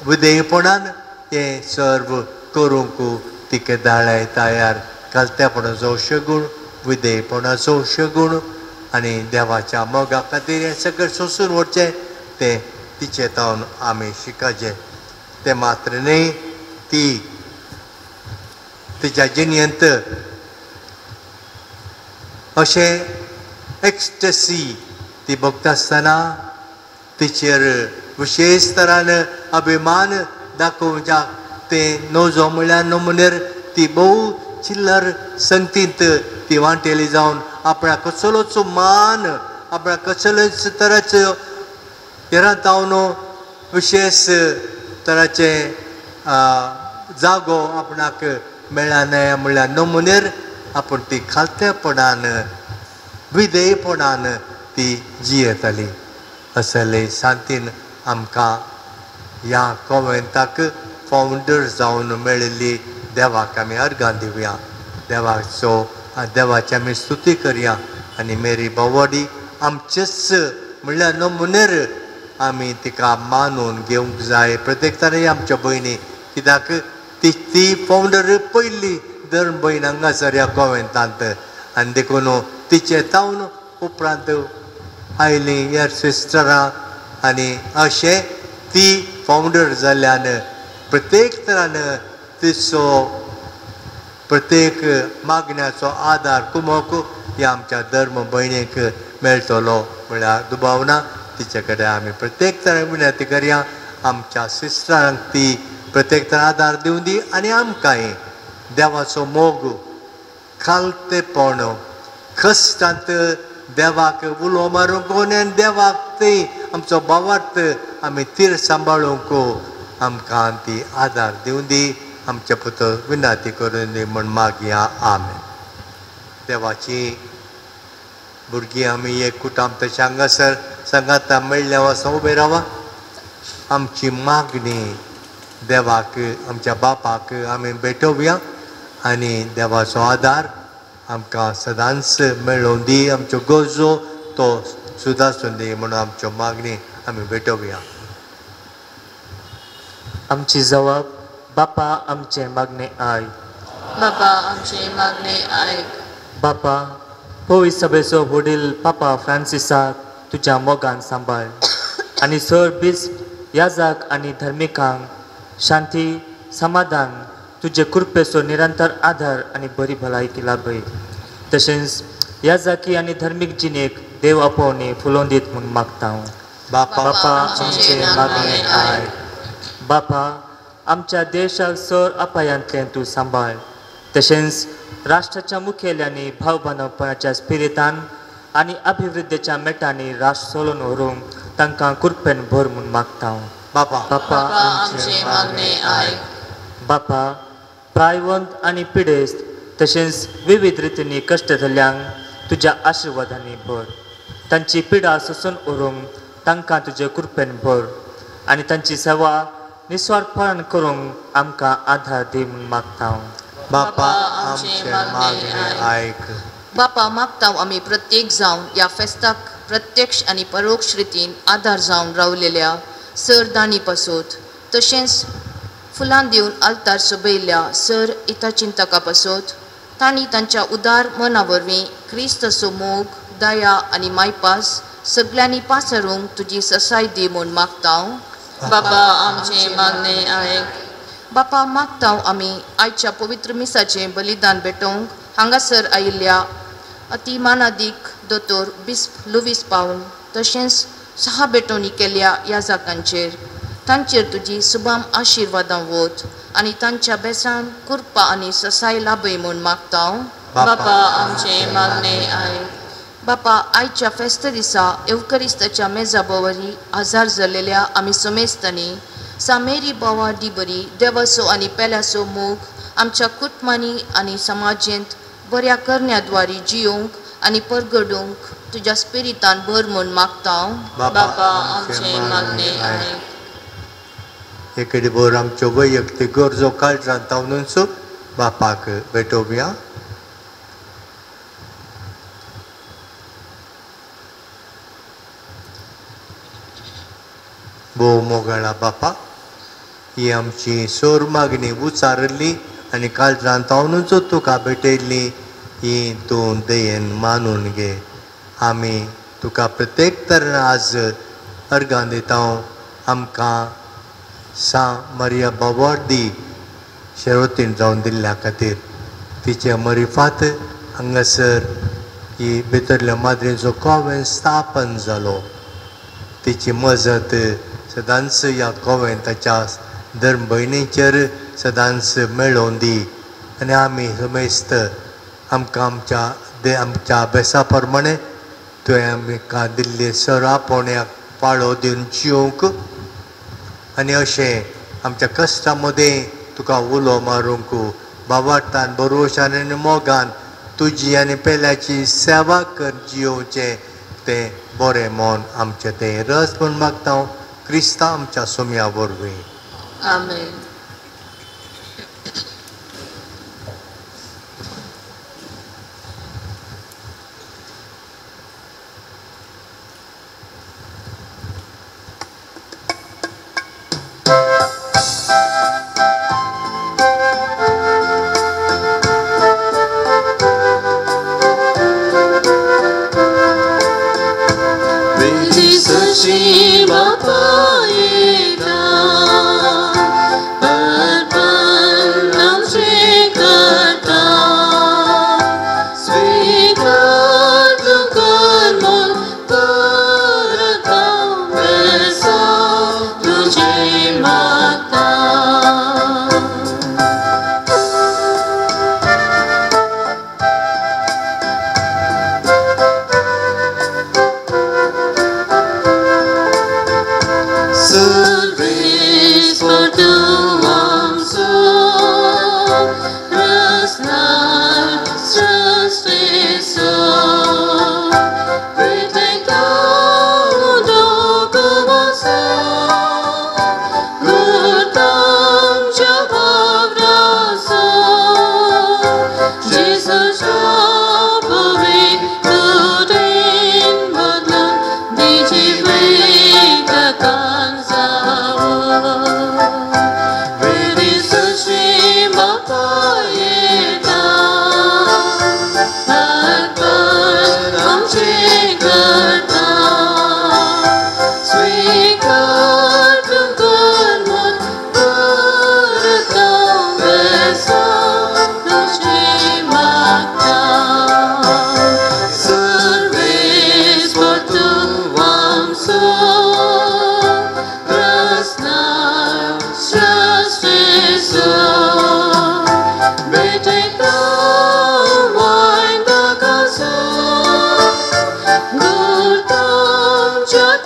विधेयपणान हें सर्व करूंक तिका दाळे तयार. खालतेपणाचो शगूण विधेयपणाचो शगूण आनी देवाच्या मोगा खातीर हें सगळें सोसून व्हरचें तें तिचे तावन आमी शिकाचें. तें मात्र न्हय ती तिच्या जिणेंत अशें एक्स्टसी ती भोगता आसतना तिचेर विशेश तरान अभिमान दाखोवच्या तें नजो म्हळ्यार नमुनेर ती भोव चिल्लर संगतींत ती वांटेली जावन आपणाक कसलोच मान आपणाक कसलोच तराचो हेरांतावन विशेश तराचें जागो आपणाक मेळना म्हणल्यार नमुनेर आपूण ती खालतेपणान विधेयपणान ती जियेताली. असले शांतीन आमकां ह्या कोवेंताक फावंडर जावन मेळिल्ली देवाक आमी अर्गां दिवया. देवाचो देवाची आमी स्तुती करया आनी मेरी बावडी आमचेच म्हणल्यार नमुनेर आमी तिका मानून घेवंक जाय. प्रत्येक तरे आमच्या भयणी कित्याक ती ती फावंडर पयली धर्म भयण हांगासर ह्या कोवेंतांत आनी देखून तिचे तावन उपरांत आयली ह्या सिस्टरां आनी अशें ती फावंडर जाल्ल्यान प्रत्येक तरान तिचो प्रत्येक मागण्याचो आदार कुमोक ह्या आमच्या धर्म भयणीक मेळटलो म्हळ्यार दुबाव ना. तिचे कडेन आमी प्रत्येक तरान विनंती करया आमच्या सिस्टरांक ती प्रत्येक तरान आदार दिवं दी आनी आमकांय देवाचो मोग खालतेपण कश्टांत देवाक उलो मारूंक आनी देवाक ती आमचो भावार्थ आमी तीर सांबाळूंक आमकां ती आदार दिवं दी. आमच्या पुतो विनंती करून दी म्हूण मागया. आमेन. देवाची भुरगीं आमी एक कुटाम तशें हांगासर सांगाता मेळ्ळ्या वासा उबे रावा. आमची मागणी देवाक आमच्या बापाक आमी भेटोवया आनी देवाचो आदार आमकां सदांच मेळोवन दी. आमच्यो गरजो तो सुदासून दी म्हणून आमच्यो मागणी आमी भेटोवया. आमची जवाब बापा आमचे मागणे आयक. बापा आमचे मागणे आयक. बापा पवित्र सभेचो वडील पापा फ्रांसिसाक तुज्या मोगान सांबाळ. आनी सर बिस्प याजाक आनी धर्मिकांक शांती समाधान तुजे कृपेचो निरंतर आधार आनी बरी भलायकी लाभय. तशेंच याजाकी आनी धर्मीक जिणेक देव आपोवणी फुलोवन दीत म्हूण मागता हांव. बापा आमचें मागणें आयक. बापा आमच्या देशाक सर अपायांतल्यान तूं सांबाळ. तशेंच राष्ट्राच्या मुखेल्यांनी भाव बांदवपणाच्या स्पिरितान आनी अभिवृद्धीच्या मेटांनी राष्ट्र चलोवन व्हरूंक तांकां कृपेन भर म्हूण मागता हांव. बापा आमचें मागणें आयक. बापा प्रायवंत आनी पिडेस्त तशेंच विविध रितींनी कश्ट जाल्ल्यांक तुज्या आशिर्वादांनी भर. तांची पिडा सोसून उरूंक तांकां तुजे कृपेन भर आनी तांची सेवा निस्वार्थपणान करूंक आमकां आधार दी म्हूण मागता हांव. बापा आमचें मागणें आयक. बापा मागता आमी प्रत्येक जावन ह्या फेस्ताक प्रत्यक्ष आनी परोक्ष रितीन आदार जावन रावलेल्या सर दाणी पासत तशेंच फुलां दिवन आल्तार सोबयल्ल्या सर इताचिंतका पासत तांणी तांच्या उदार मना वरवीं क्रिस्ताचो मोग दया आनी मायपास सगल्यांनी पासरूंक तुजी ससाय दी म्हूण मागता. बापा आमचें मागणें आयक. बापा मागता आमी आयच्या पवित्र मिसाचें बलिदान भेटोवंक हांगासर आयिल्ल्या अती मानादीक दोतोर बिस्प लुवीस पावल तशेंच सहा भेटवणी केल्या ह्या जागांचेर तांचेर तुजी सुबाम आशिर्वादां वत आनी तांच्या बेसान कृपा आनी ससाय लाभय म्हूण मागता. बापा आमचें मागणें आयक. बापा आयच्या फेस्त दिसा येवकरिस्ताच्या मेजा बोवरी आजार जाल्लेल्या आमी समेस्तांनी सामेरी बावा डिबरी देवाचो आनी पेल्याचो मोग आमच्या कुटुंबांनी आनी समाजेंत बऱ्या करण्या द्वारी जियोंक आनी परगडूंक तुज्या स्पिरितान भर म्हूण मागता. बापा आमचें मागणें आयक. एकेडी भर आमच्यो वैयक्तीक गरजो काळजांत तावनूच बापाक भेटोवया. भोव मोगाळा बापा, ही आमची सोर मागणी उचारिल्ली आनी काळजांत तावनूच तुका भेटयल्ली ही तूं दयेन मानून घे. आमी तुका प्रत्येक तरेन आज अर्गां दिता. आमकां सा मरिया बाबार्दी शेरोतीन जावन दिल्ल्या खातीर तिचे मरिफात हांगासर ही भितरल्या माद्रींचो कॉवेंत स्थापन जालो. तिची मजत सदांच ह्या कॉवेंताच्या धर्म भयणीचेर सदांच मेळोवन दी आनी आमी समेस्त आमकां आमच्या आमच्या अभ्यासा प्रमाणे तुवें आमकां दिल्ली सर आपोवण्याक पाळो दिवन जिवंक आनी अशें आमच्या कश्टा मदें तुका उलो मारूंक बाबाटान बरोवशान आनी मोगान तुजी आनी पेल्याची सेवा कर जियोवचें तें बरें मन आमचें तें रस म्हूण मागता हांव क्रिस्ता आमच्या सोम्या वरवीं. आमेन.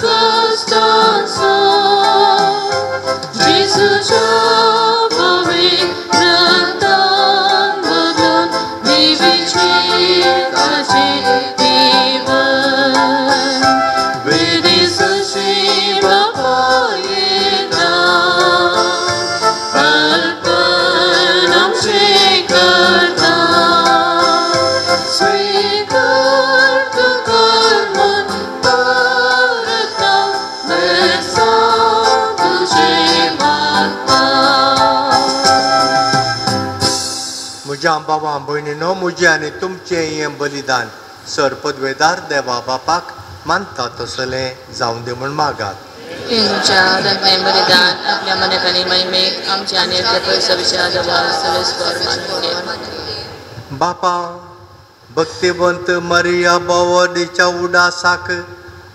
कश्टांचो जेजूच्या पवित्र रक्तान बदलून विवेचकाचें जीवन विदेशी बापा येता अर्पण आमचें करता स्वीकार तूं कर म्हूण परता बेसांव तुजें मागता. म्हज्या बाबा भयणीनो, म्हजें आनी तुमचें हें बलिदान सर पदवेदार देवा बापाक मानता तसलें जावं दी म्हूण मागात. तुमच्या हातांतलें बलिदान आपल्या मनाक आनी महिमेक आमच्या आनी आपल्या पयसो देवा सवेस्पर मानून घे. बापा, भक्तिवंत मरिया बावडीच्या उडासाक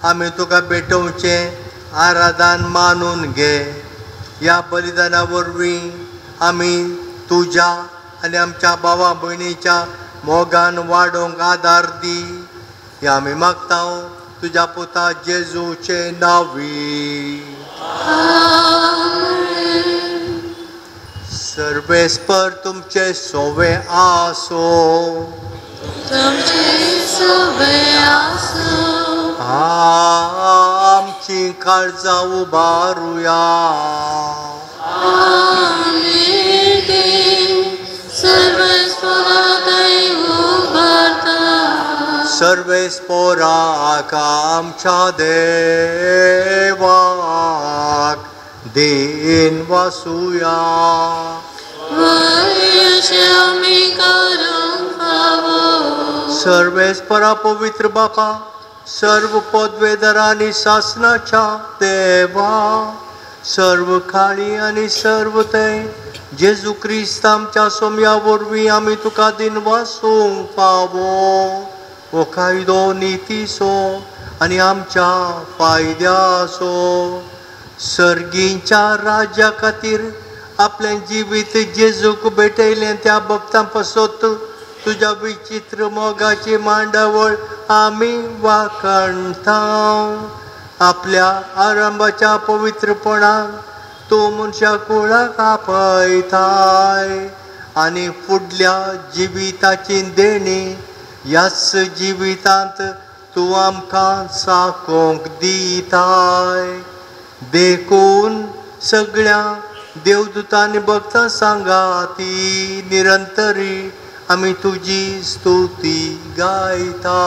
आमी तुका भेटोवचें आराधन मानून घे. ह्या बलिदाना वरवीं आमी तुज्या आनी आमच्या भावा भयणीच्या मोगान वाडोवंक आदार दी. हे आमी मागता तुज्या पुता जेजूचे नांवी. सर्वेस्पर तुमचे सोवे आसो. तुमचे सोवे आसो. आमची काळजां उबारुया. आमी सर्वेस्पराक उबारता. सर्वेस्पराक आमच्या देवाक then वासुया. वयशे आमी करूंक फावो. सर्वेस्परा पवित्र बापा, सर्व पदवेदार आनी सासनाच्या देवा, सर्व काळी आनी सर्व थंय जेजू क्रिस्त आमच्या सोम्या वरवीं आमी तुका दिन वासूंक फावो. हो कायदो नितीचो आनी आमच्या फायद्याचो. सर्गींच्या राज्या खातीर आपलें जिवीत जेजूक भेटयलें त्या भक्तां पासत तुज्या विचित्र मोगाची मांडावळ आमी वाखणता. आपल्या आरंभाच्या पवित्रपणान तूं मनशा कुळाक आपयताय आनी फुडल्या जिविताची देणी ह्याच जिवितांत तूं आमकां चाकोवंक दिताय. देखून सगळ्या देवदूतांनी भक्तां सांगाती निरंतरी आमी तुजी स्तुती गायता.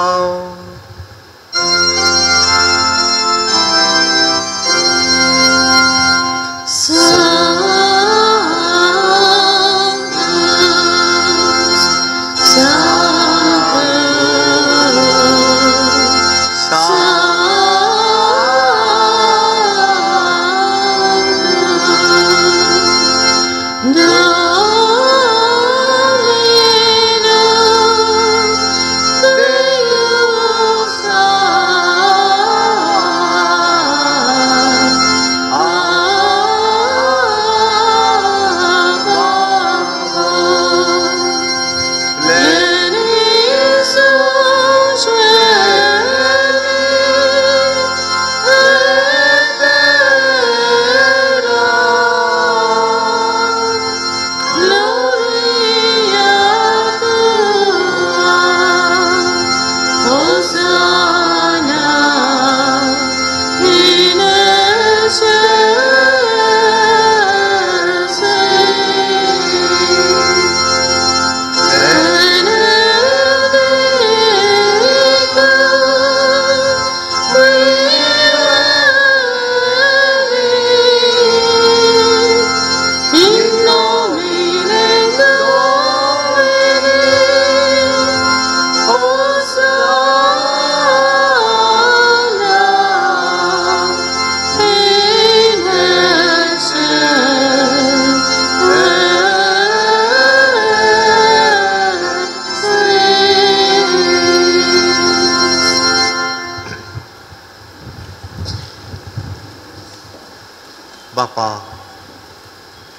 बापा,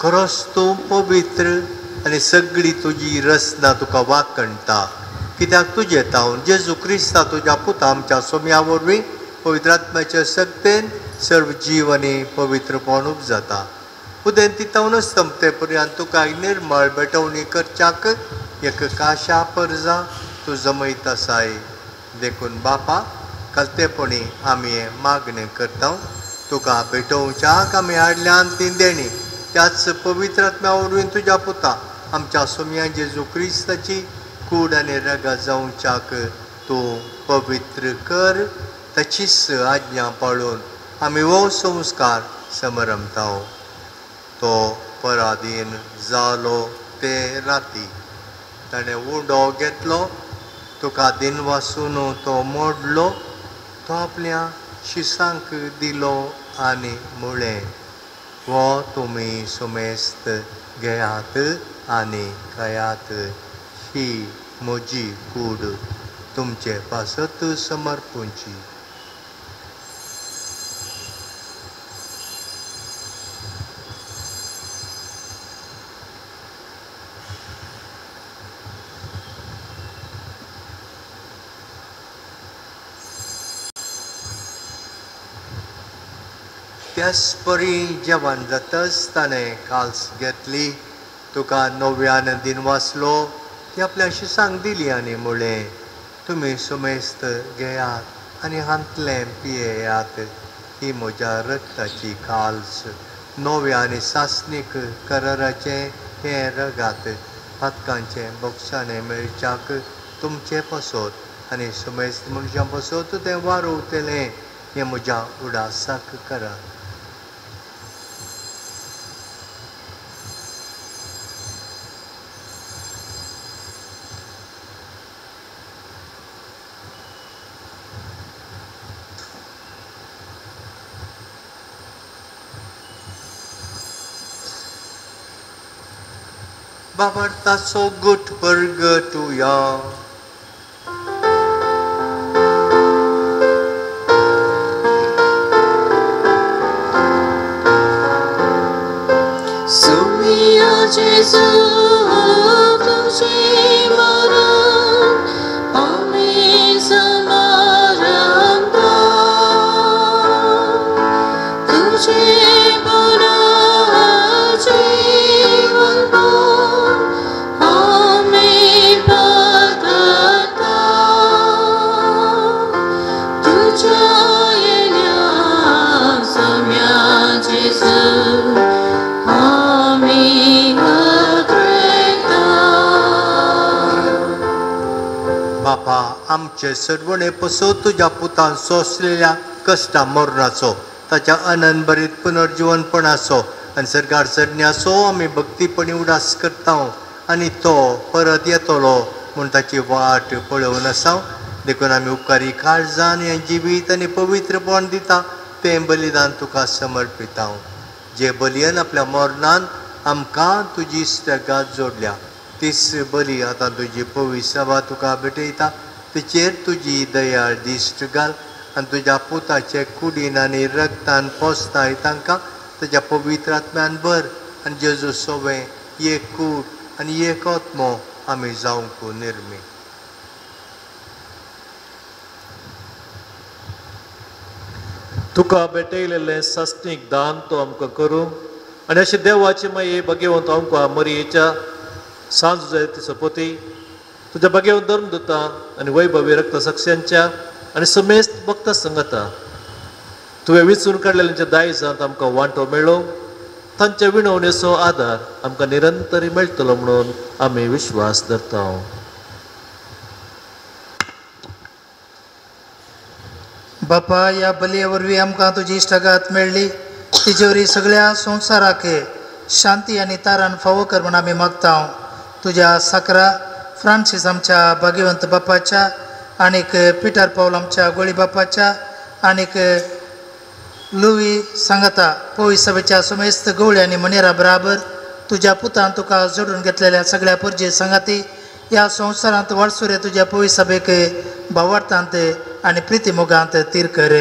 खरोच तूं पवित्र आनी सगळी तुजी रचना तुका वाखणटा. कित्याक तुजें तावन जेजू क्रिस्ता तुज्या पुता आमच्या सोम्या वरवीं पवित्र आत्म्याच्या शक्तेन सर्व जीव आनी पवित्रपण उपजाता. उदेंती तावनच तंपते पर्यंत तुका निर्मळ भेटवणी करच्याक एक काशा परजा तूं जमयत आसाय. देखून बापा कलतेपणी आमी हें मागणें करता, तुका भेटोवच्याक आमी हाडल्यान ती देणी त्याच पवित्र आत्म्या वरवीं तुज्या पुता आमच्या सोम्या जेजू क्रिस्ताची कूड आनी रगत जावच्याक तूं पवित्र कर. ताचीच आज्ञा पाळून आमी हो संस्कार समरमता. तो पराधीन जालो ते राती ताणें उंडो घेतलो, तुका दिनवासून तो मोडलो, तो आपल्या शिसांक दिलो आनी म्हळें, हो तुमी सुमेस्त घेयात आनी खायात, ही म्हजी कूड तुमचे पासत समर्पूंची. त्याच परी जेवण जातच ताणें काल्स घेतली, तुका नव्यान दिनवासलो, ती आपल्या शिसांक दिली आनी म्हळें, तुमी सुमेस्त घेयात आनी हांतलें पियेयात, ही म्हज्या रक्ताची काल्स, नव्या आनी सासणीक कराराचें हें रगात, पातकांचें बक्षाणें मेळच्याक तुमचें पासत आनी सुमेस्त मनशां पासत तें वारोवतलें, हें म्हज्या उडासाक करात. बाबर्ताचो गुट परगटुया. Sumia Jesu तुझे मरण आम्ही समारंभ, तुझे बापा आमचे सर्वणे पसो तुज्या पुतान सोंसलेल्या कश्टा मरणाचो, ताच्या अनंतभरीत पुनर्जिवनपणाचो आनी सरकार चडण्याचो आमी भक्तीपणी उडास करता आनी तो परत येतलो म्हूण ताची वाट पळोवन आसा. देखून आमी उपकारी काळजान हें जिवीत आनी पवित्रपण दिता तें बलिदान तुका समर्पिता. जे बलयन आपल्या मरणान आमकां तुजी इश्टागत जोडल्या तीच बली आतां तुजी पवित्र सभा तुका भेटयता, तिचेर तुजी दयाळ दिश्ट घाल आनी तुज्या पुताचे कुडीन आनी रक्तान पोसताय तांकां ताच्या पवित्र आत्म्यान भर आनी जेजू सोवें एक कूड आनी एक आत्मो आमी जावंक निर्मी. तुका भेटयलेलें सासणीक दान तो आमकां करूं आनी अशें देवाची माये भगेवंत आमकां मरयेच्या सांज जायती सपोती तुज्या भगेवंत धर्म दुता आनी वैभवी रक्त साक्षांच्या आनी समेस्त भक्ता संगता तुवें विचून काडलेल्यांच्या दायजांत आमकां वांटो मेळ्ळो, तांच्या विणवणेचो आदार आमकां निरंतरी मेळटलो म्हणून आमी विश्वास धरता. बापा, ह्या बलये वरवीं आमकां तुजी इश्टागत मेळ्ळी, तिजे वरवीं सगळ्या संवसाराक शांती आनी तारान फावो कर म्हूण आमी मागता. तुज्या साकरा फ्रांसीस आमच्या भाग्यवंत बापाच्या आनीक पिटर पावल आमच्या गोळी बापाच्या आनीक लुवी सांगता पवित्र सभेच्या सुमेस्त गवळी आनी मनेरा बराबर तुज्या पुतान तुका जोडून घेतलेल्या सगळ्या परजे सांगाती ह्या संवसारांत वाडसुरे तुज्या पवित्र सभेक भावार्थांत आनी प्रिती मोगांत तीर कर.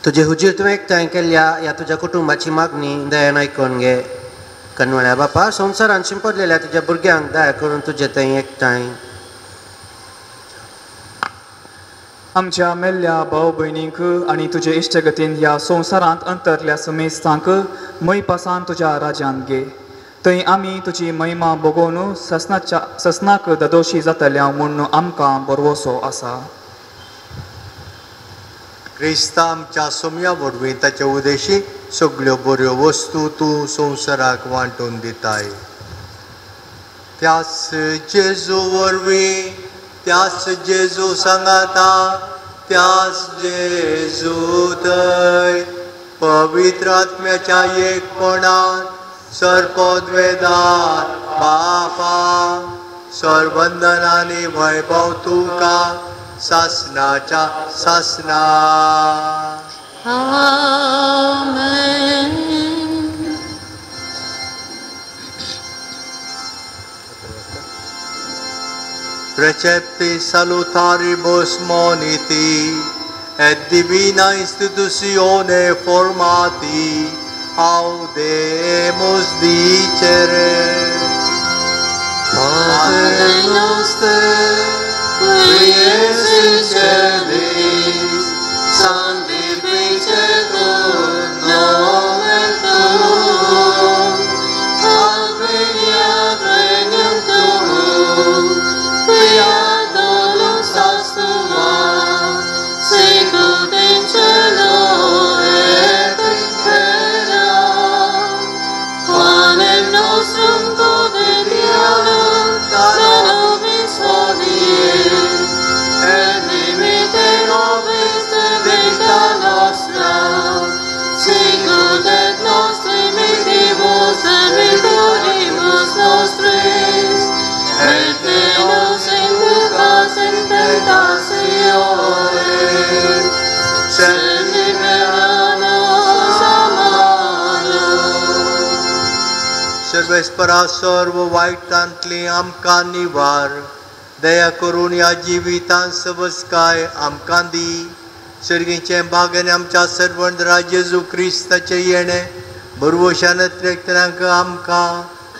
तुजे हुजीर तुवें एकठांय केल्ल्या ह्या तुज्या कुटुंबाची मागणी दयान आयकून घे. कनवळ्या बापा, संवसारान शिंपडलेल्या तुज्या भुरग्यांक दया करून तुजे थंय एकठांय. आमच्या मेल्ल्या भाव भयणींक आनी तुजे इश्टगतीन ह्या संवसारांत अंतरल्या समेस्तांक मयपासान तुज्या राज्यांत घे. थंय आमी तुजी महिमा भोगोवन ससनाच्या ससनाक ददोशी जातल्या म्हूण आमकां बरवसो आसा. क्रिस्ता आमच्या सोम्या वरवीं ताचे उदेशी सगल्यो बऱ्यो वस्तू तूं संवसाराक वांटून दिताय. त्याच जेजू वरवीं, त्याच जेजू सांगाता, त्याच जेजू थंय पवित्र आत्म्याच्या एकपणान सर्पद्वेदार बापा सर्वंदनानी वैभव तुका सासनाच्या सासना. आमेन. Recepti salutaribus moniti et divina institutione formati audemus dicere. Pater noster, qui es in celis, sanctificetur nomen tuum, adveniat regnum tuum, fiat voluntas tua, sicut in cielo et in terra. Panem nostrum quotidianum da nobis hodie, et dimitte nobis debita nostra, sicut et nostri mittibus debitoribus nostris, et ne nos inducas in tentationem, sed libera nos a malo. सर्वेस्परा सर्व वायटांतली आमकां निवार, दया करून ह्या जिवितांत सवसकाय आमकां दी. सर्गीचें भाग्यान आमच्या सर्वंद्रा जेजू क्रिस्ताचें येणें बरवशान त्रेकतल्यांक आमकां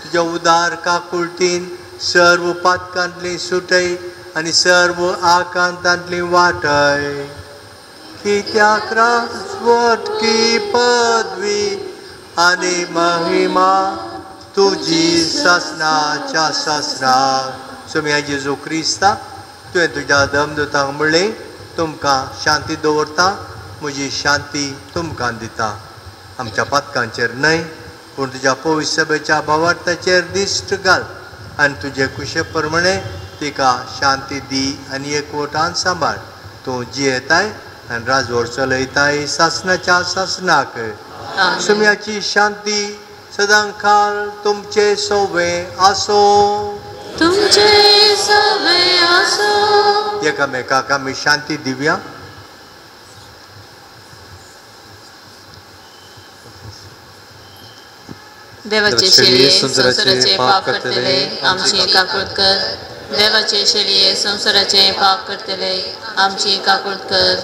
तुज्या उदार काकुळटीन सर्व पातकांतली सुटय आनी सर्व आकांतांतली वाटय. कित्याक राजवटकी पदवी आनी महिमा तुजी सासनाच्या सासनाक. सोम्या जेजू क्रिस्ता, तुवें तुज्या दमदूतांक म्हणलें, तुमकां शांती दवरता, म्हजी शांती तुमकां दिता. आमच्या पातकांचेर न्हय, पूण तुज्या पवित्र सभेच्या भावार्थाचेर दिश्ट घाल आनी तुजे कुशे प्रमाणे तिका शांती दी आनी एकवटान सांबाळ. तूं जियेताय आनी राजवट चलयताय सासनाच्या सासनाक. सुम्याची शांती सदांकाळ तुमचे सोवे आसो. तुमचे सोवे आसो. एकामेकाक आमी शांती दिवया. देवाचे शेळये संवसाराचे पाप करतले आमची काकूट कर. देवाचे शेळये संवसाराचे पाप करतले आमची काकूट कर.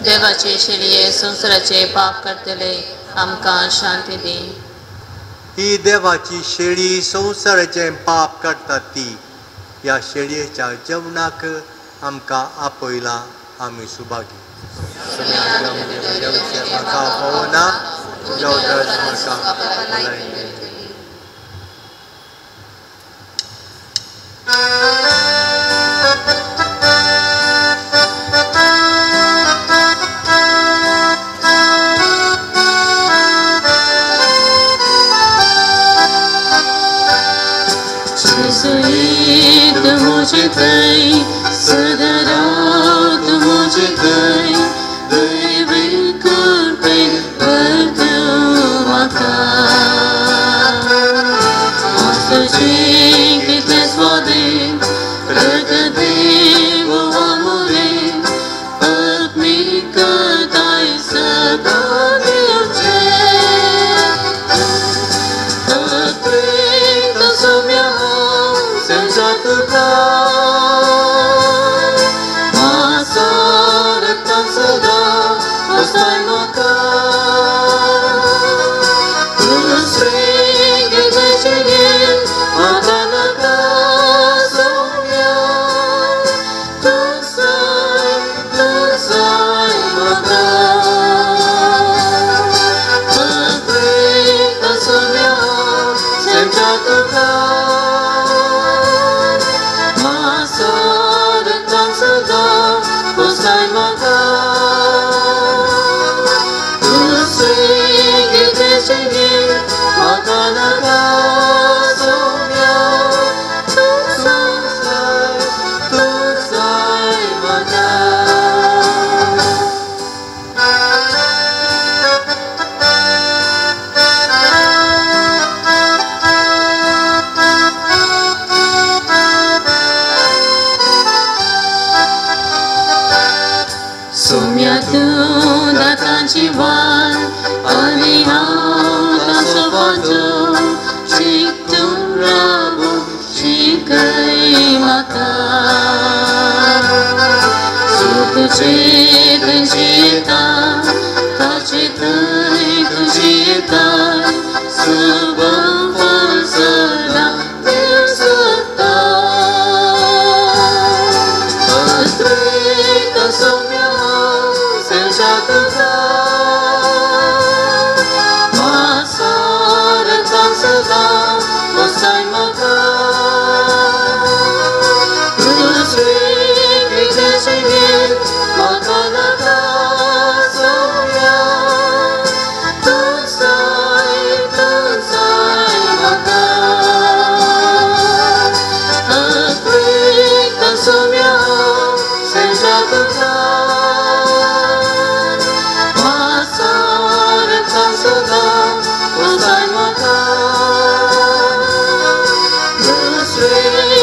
देवाचे शेळये संवसाराचे पाप करतले आमकां शांती दी. ही देवाची शेळी संवसाराचें पाप काडटा ती ह्या शेळयेच्या जेवणाक आमकां आपयला आमी सुभागी. म्हाका पावना तुज्या उतरान म्हाका भलायकी मेळटली. Jesuit मुझे कई सदरात मुझे कई देवी कृपे भरतु म्हाका मस्तचे कितले स्वादीन रक्त देव आमुरे आत्मिकताय सदां दिवचे आत्मिक सौम्य senza तुका मासा रक्तान सदा वसताय म्हाका दुसरे कितले शेगेन म्हाका नाका सौम्या तूं जाय तूं जाय. तूं दातांची वाल आनी हांव ताचो पांचो शिकतूं राबू शिकय म्हाका तुझे तुझे येता ताचे थंय तुझे येता सुबम फळ सदां देव सोदता पत्रिका सोम्या सेंशा तुका मासारता सदां वसाय म्हाका तुझे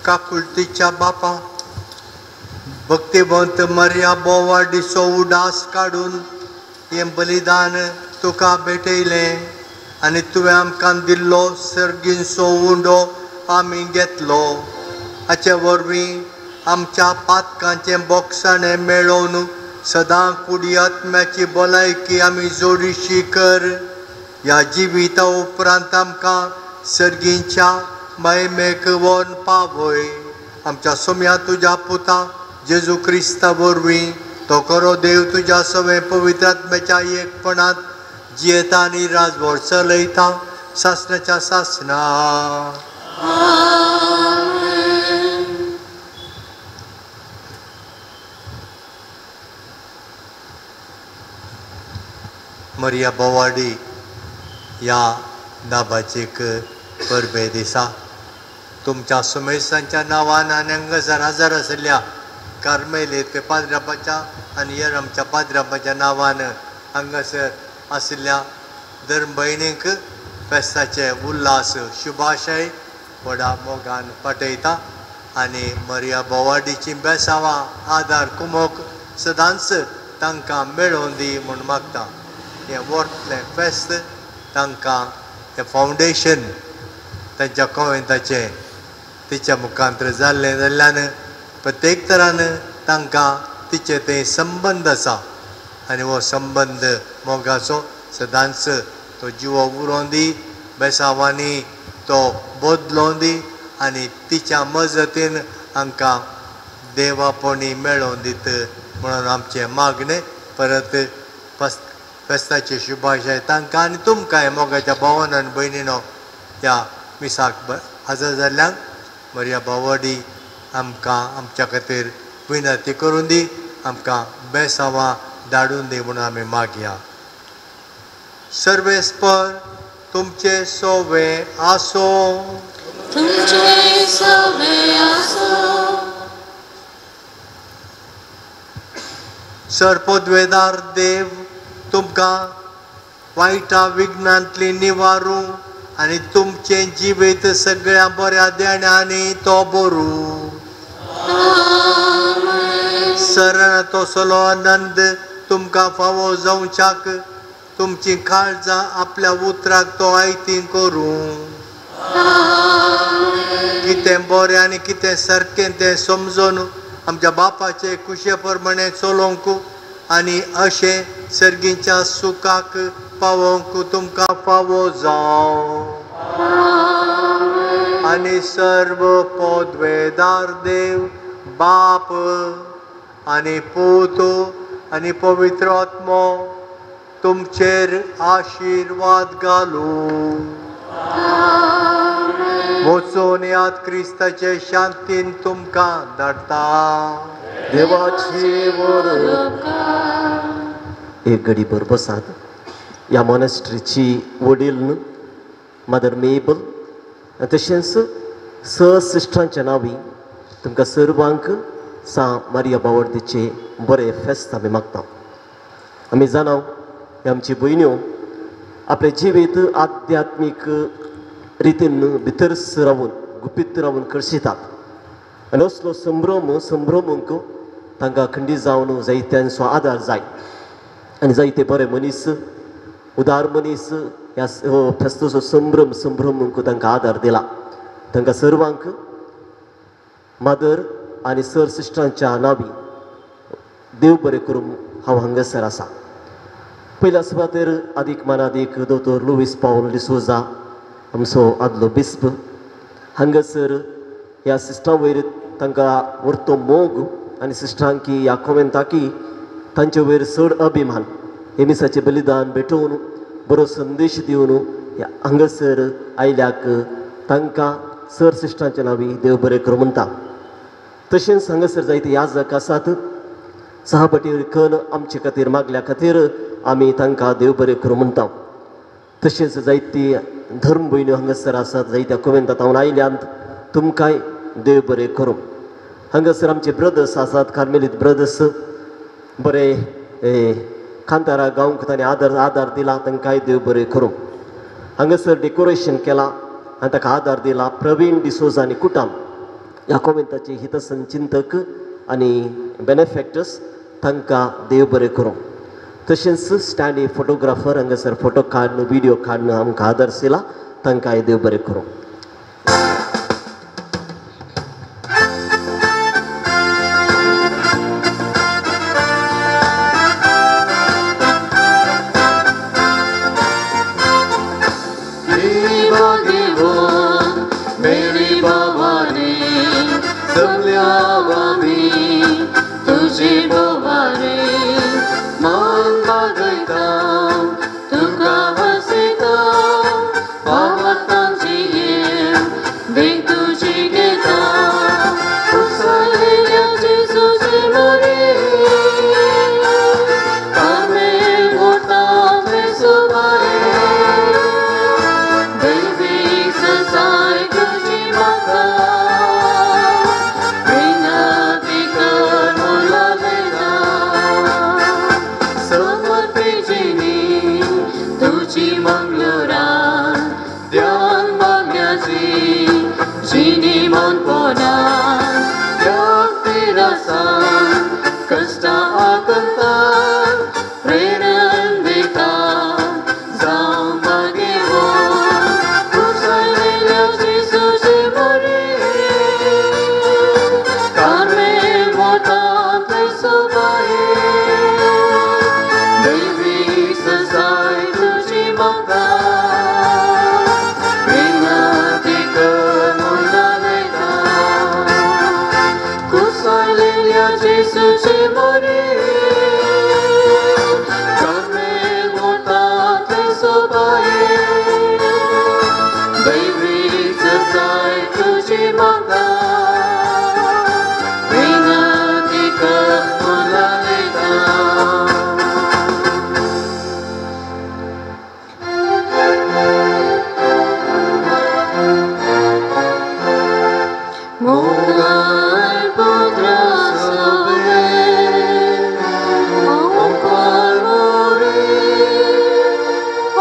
काकुळतीच्या बापा भक्तिवंत मर्या बोवाडीचो उडास काडून हें बलिदान तुका भेटयलें आनी तुवें आमकां दिल्लो सर्गींचो उंडो आमी घेतलो. हाचे वरवीं आमच्या पातकांचें बोगसाणें मेळोवन सदां कुडी आत्म्याची भलायकी आमी जोडीशी कर. ह्या जिविता उपरांत आमकां सर्गींच्या महिमेक व्हरून पावय. आमच्या सोम्या तुज्या पुता जेजू क्रिस्ता वरवीं तो खरो देव तुज्या सवें पवित्र आत्म्याच्या एकपणांत जियेता आनी राजभर चलयता सासणाच्या सासणा. मरिया बोवाडी ह्या नाबाचीक परबे दिसा तुमच्या सुमेसांच्या नांवान आनी हांगासर हजर आशिल्ल्या कार्मेलीत पाद्राबाच्या आनी हेर आमच्या पाद्राबाच्या नांवान हांगासर आशिल्ल्या धर्म भयणींक फेस्ताचे उल्हास शुभाशय व्हडा मोगान पाठयता आनी मरिया बोवाडीची बेसांवां आदार कुमोक सदांच तांकां मेळोवन दी म्हूण मागता. हें व्हडलें फेस्त तांकां हें फावंडेशन तांच्या कोवेंताचें तिच्या मुखांतर जाल्लें जाल्ल्यान प्रत्येक तरान तांकां तिचे ते संबंद आसा आनी हो संबंद मोगाचो सदांच तो जिवो उरोवन दी, बेसांवांनी तो बदलोवन दी आनी तिच्या मजतीन हांकां देवापणी मेळोवन दित म्हणून आमचें मागणें. परत फेस्ताचे शुभाशय तांकां आनी तुमकां मोगाच्या भावान आनी भयणीनो ह्या मिसाक हजर जाल्ल्यांक मरिया बावडी आमकां आमच्या खातीर विनंती करून दी, आमकां बेसांवां धाडून दी म्हणून आमी मागया. सर्वेस्पर तुमचे सोवे आसो. तुमचे सोवे आसो. सर्पद्वेदार देव तुमकां वायटा विघ्नांतली निवारूं आनी तुमचें जिवीत सगळ्या बऱ्या देण्यांनी तो बरू. सरण तसलो आनंद तुमकां फावो जावच्याक तुमची काळजां आपल्या उतराक तो आयती करूं. कितें बरें आनी कितें सारकें तें समजून आमच्या बापाचे कुशे प्रमाणे चलोवंक आनी अशें सर्गीच्या सुखाक पावोवंक तुमकां फावो जावं. आनी सर्व पदवेदार देव बाप आनी पूत आनी पवित्र आत्मो तुमचेर आशिर्वाद घालूं. वचून याद क्रिस्ताचे शांतीन तुमकां धाडटा. देवाची एक घडी भर बसात. ह्या मोनेस्ट्रीची वडील मदर मेबल तशेंच स सिस्टरांच्या नांवी तुमकां सर्वांक सां मारिया बावडीचे बरें फेस्त आमी मागता. आमी जाणाव ह्यो आमची भयण्यो आपलें जिवीत आध्यात्मीक रितीन भितर रावन गुपीत रावन करशितात आनी असलो संभ्रम संभ्रमूंक तांकां खंडीत जावन जायत्यांचो आदार जाय आनी जायते बरे मनीस उदार मनीस ह्या फेस्ताचो संभ्रम संभ्रमूंक तांकां आदार दिला. तांकां सर्वांक मदर आनी सर सिस्टरांच्या नांवी देव बरें करूं हांव हांगासर आसा. पयल्या सुवातेर आदीक मानादीक दोतोर लुवीस पावल डिसोजा आमचो आदलो बिस्प हांगासर ह्या सिस्टरां वयर तांकां व्हरतो मोग आनी सिस्टरांकी ह्या कोवेंताकी तांचे वयर चड अभिमान हे मिसाचें बलिदान भेटोवन बरो संदेश दिवन ह्या हांगासर आयल्याक तांकां सर सिस्टरांच्या नांवी देव बरें करूं म्हणटा. तशेंच हांगासर जायते याजक आसात सहापटी कन आमचे खातीर मागल्या खातीर आमी तांकां देव बरें करूं म्हणटा. तशेंच जायती धर्म भयण्यो हांगासर आसात जायत्या कोवेंतात हांव आयल्यांत तुमकांय देव बरें करूं. हांगासर आमचे ब्रदर्स आसात कार्मेलीत ब्रदर्स बरे कांतारा गावंक तांणी आदार दिला तांकांय देव बरें करूं. हांगासर डेकोरेशन केलां आनी ताका आदार दिला प्रवीण डिसोजा आनी कुटाम ह्या कोवेंताचे हितसंचिंतक आनी बेनेफॅक्टर्स तांकां देव बरें करूं. तशेंच स्टँडी फोटोग्राफर हांगासर फोटो काडून व्हिडियो काडून आमकां आदार दिला तांकांय देव बरें करूं.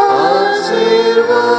Aşirva.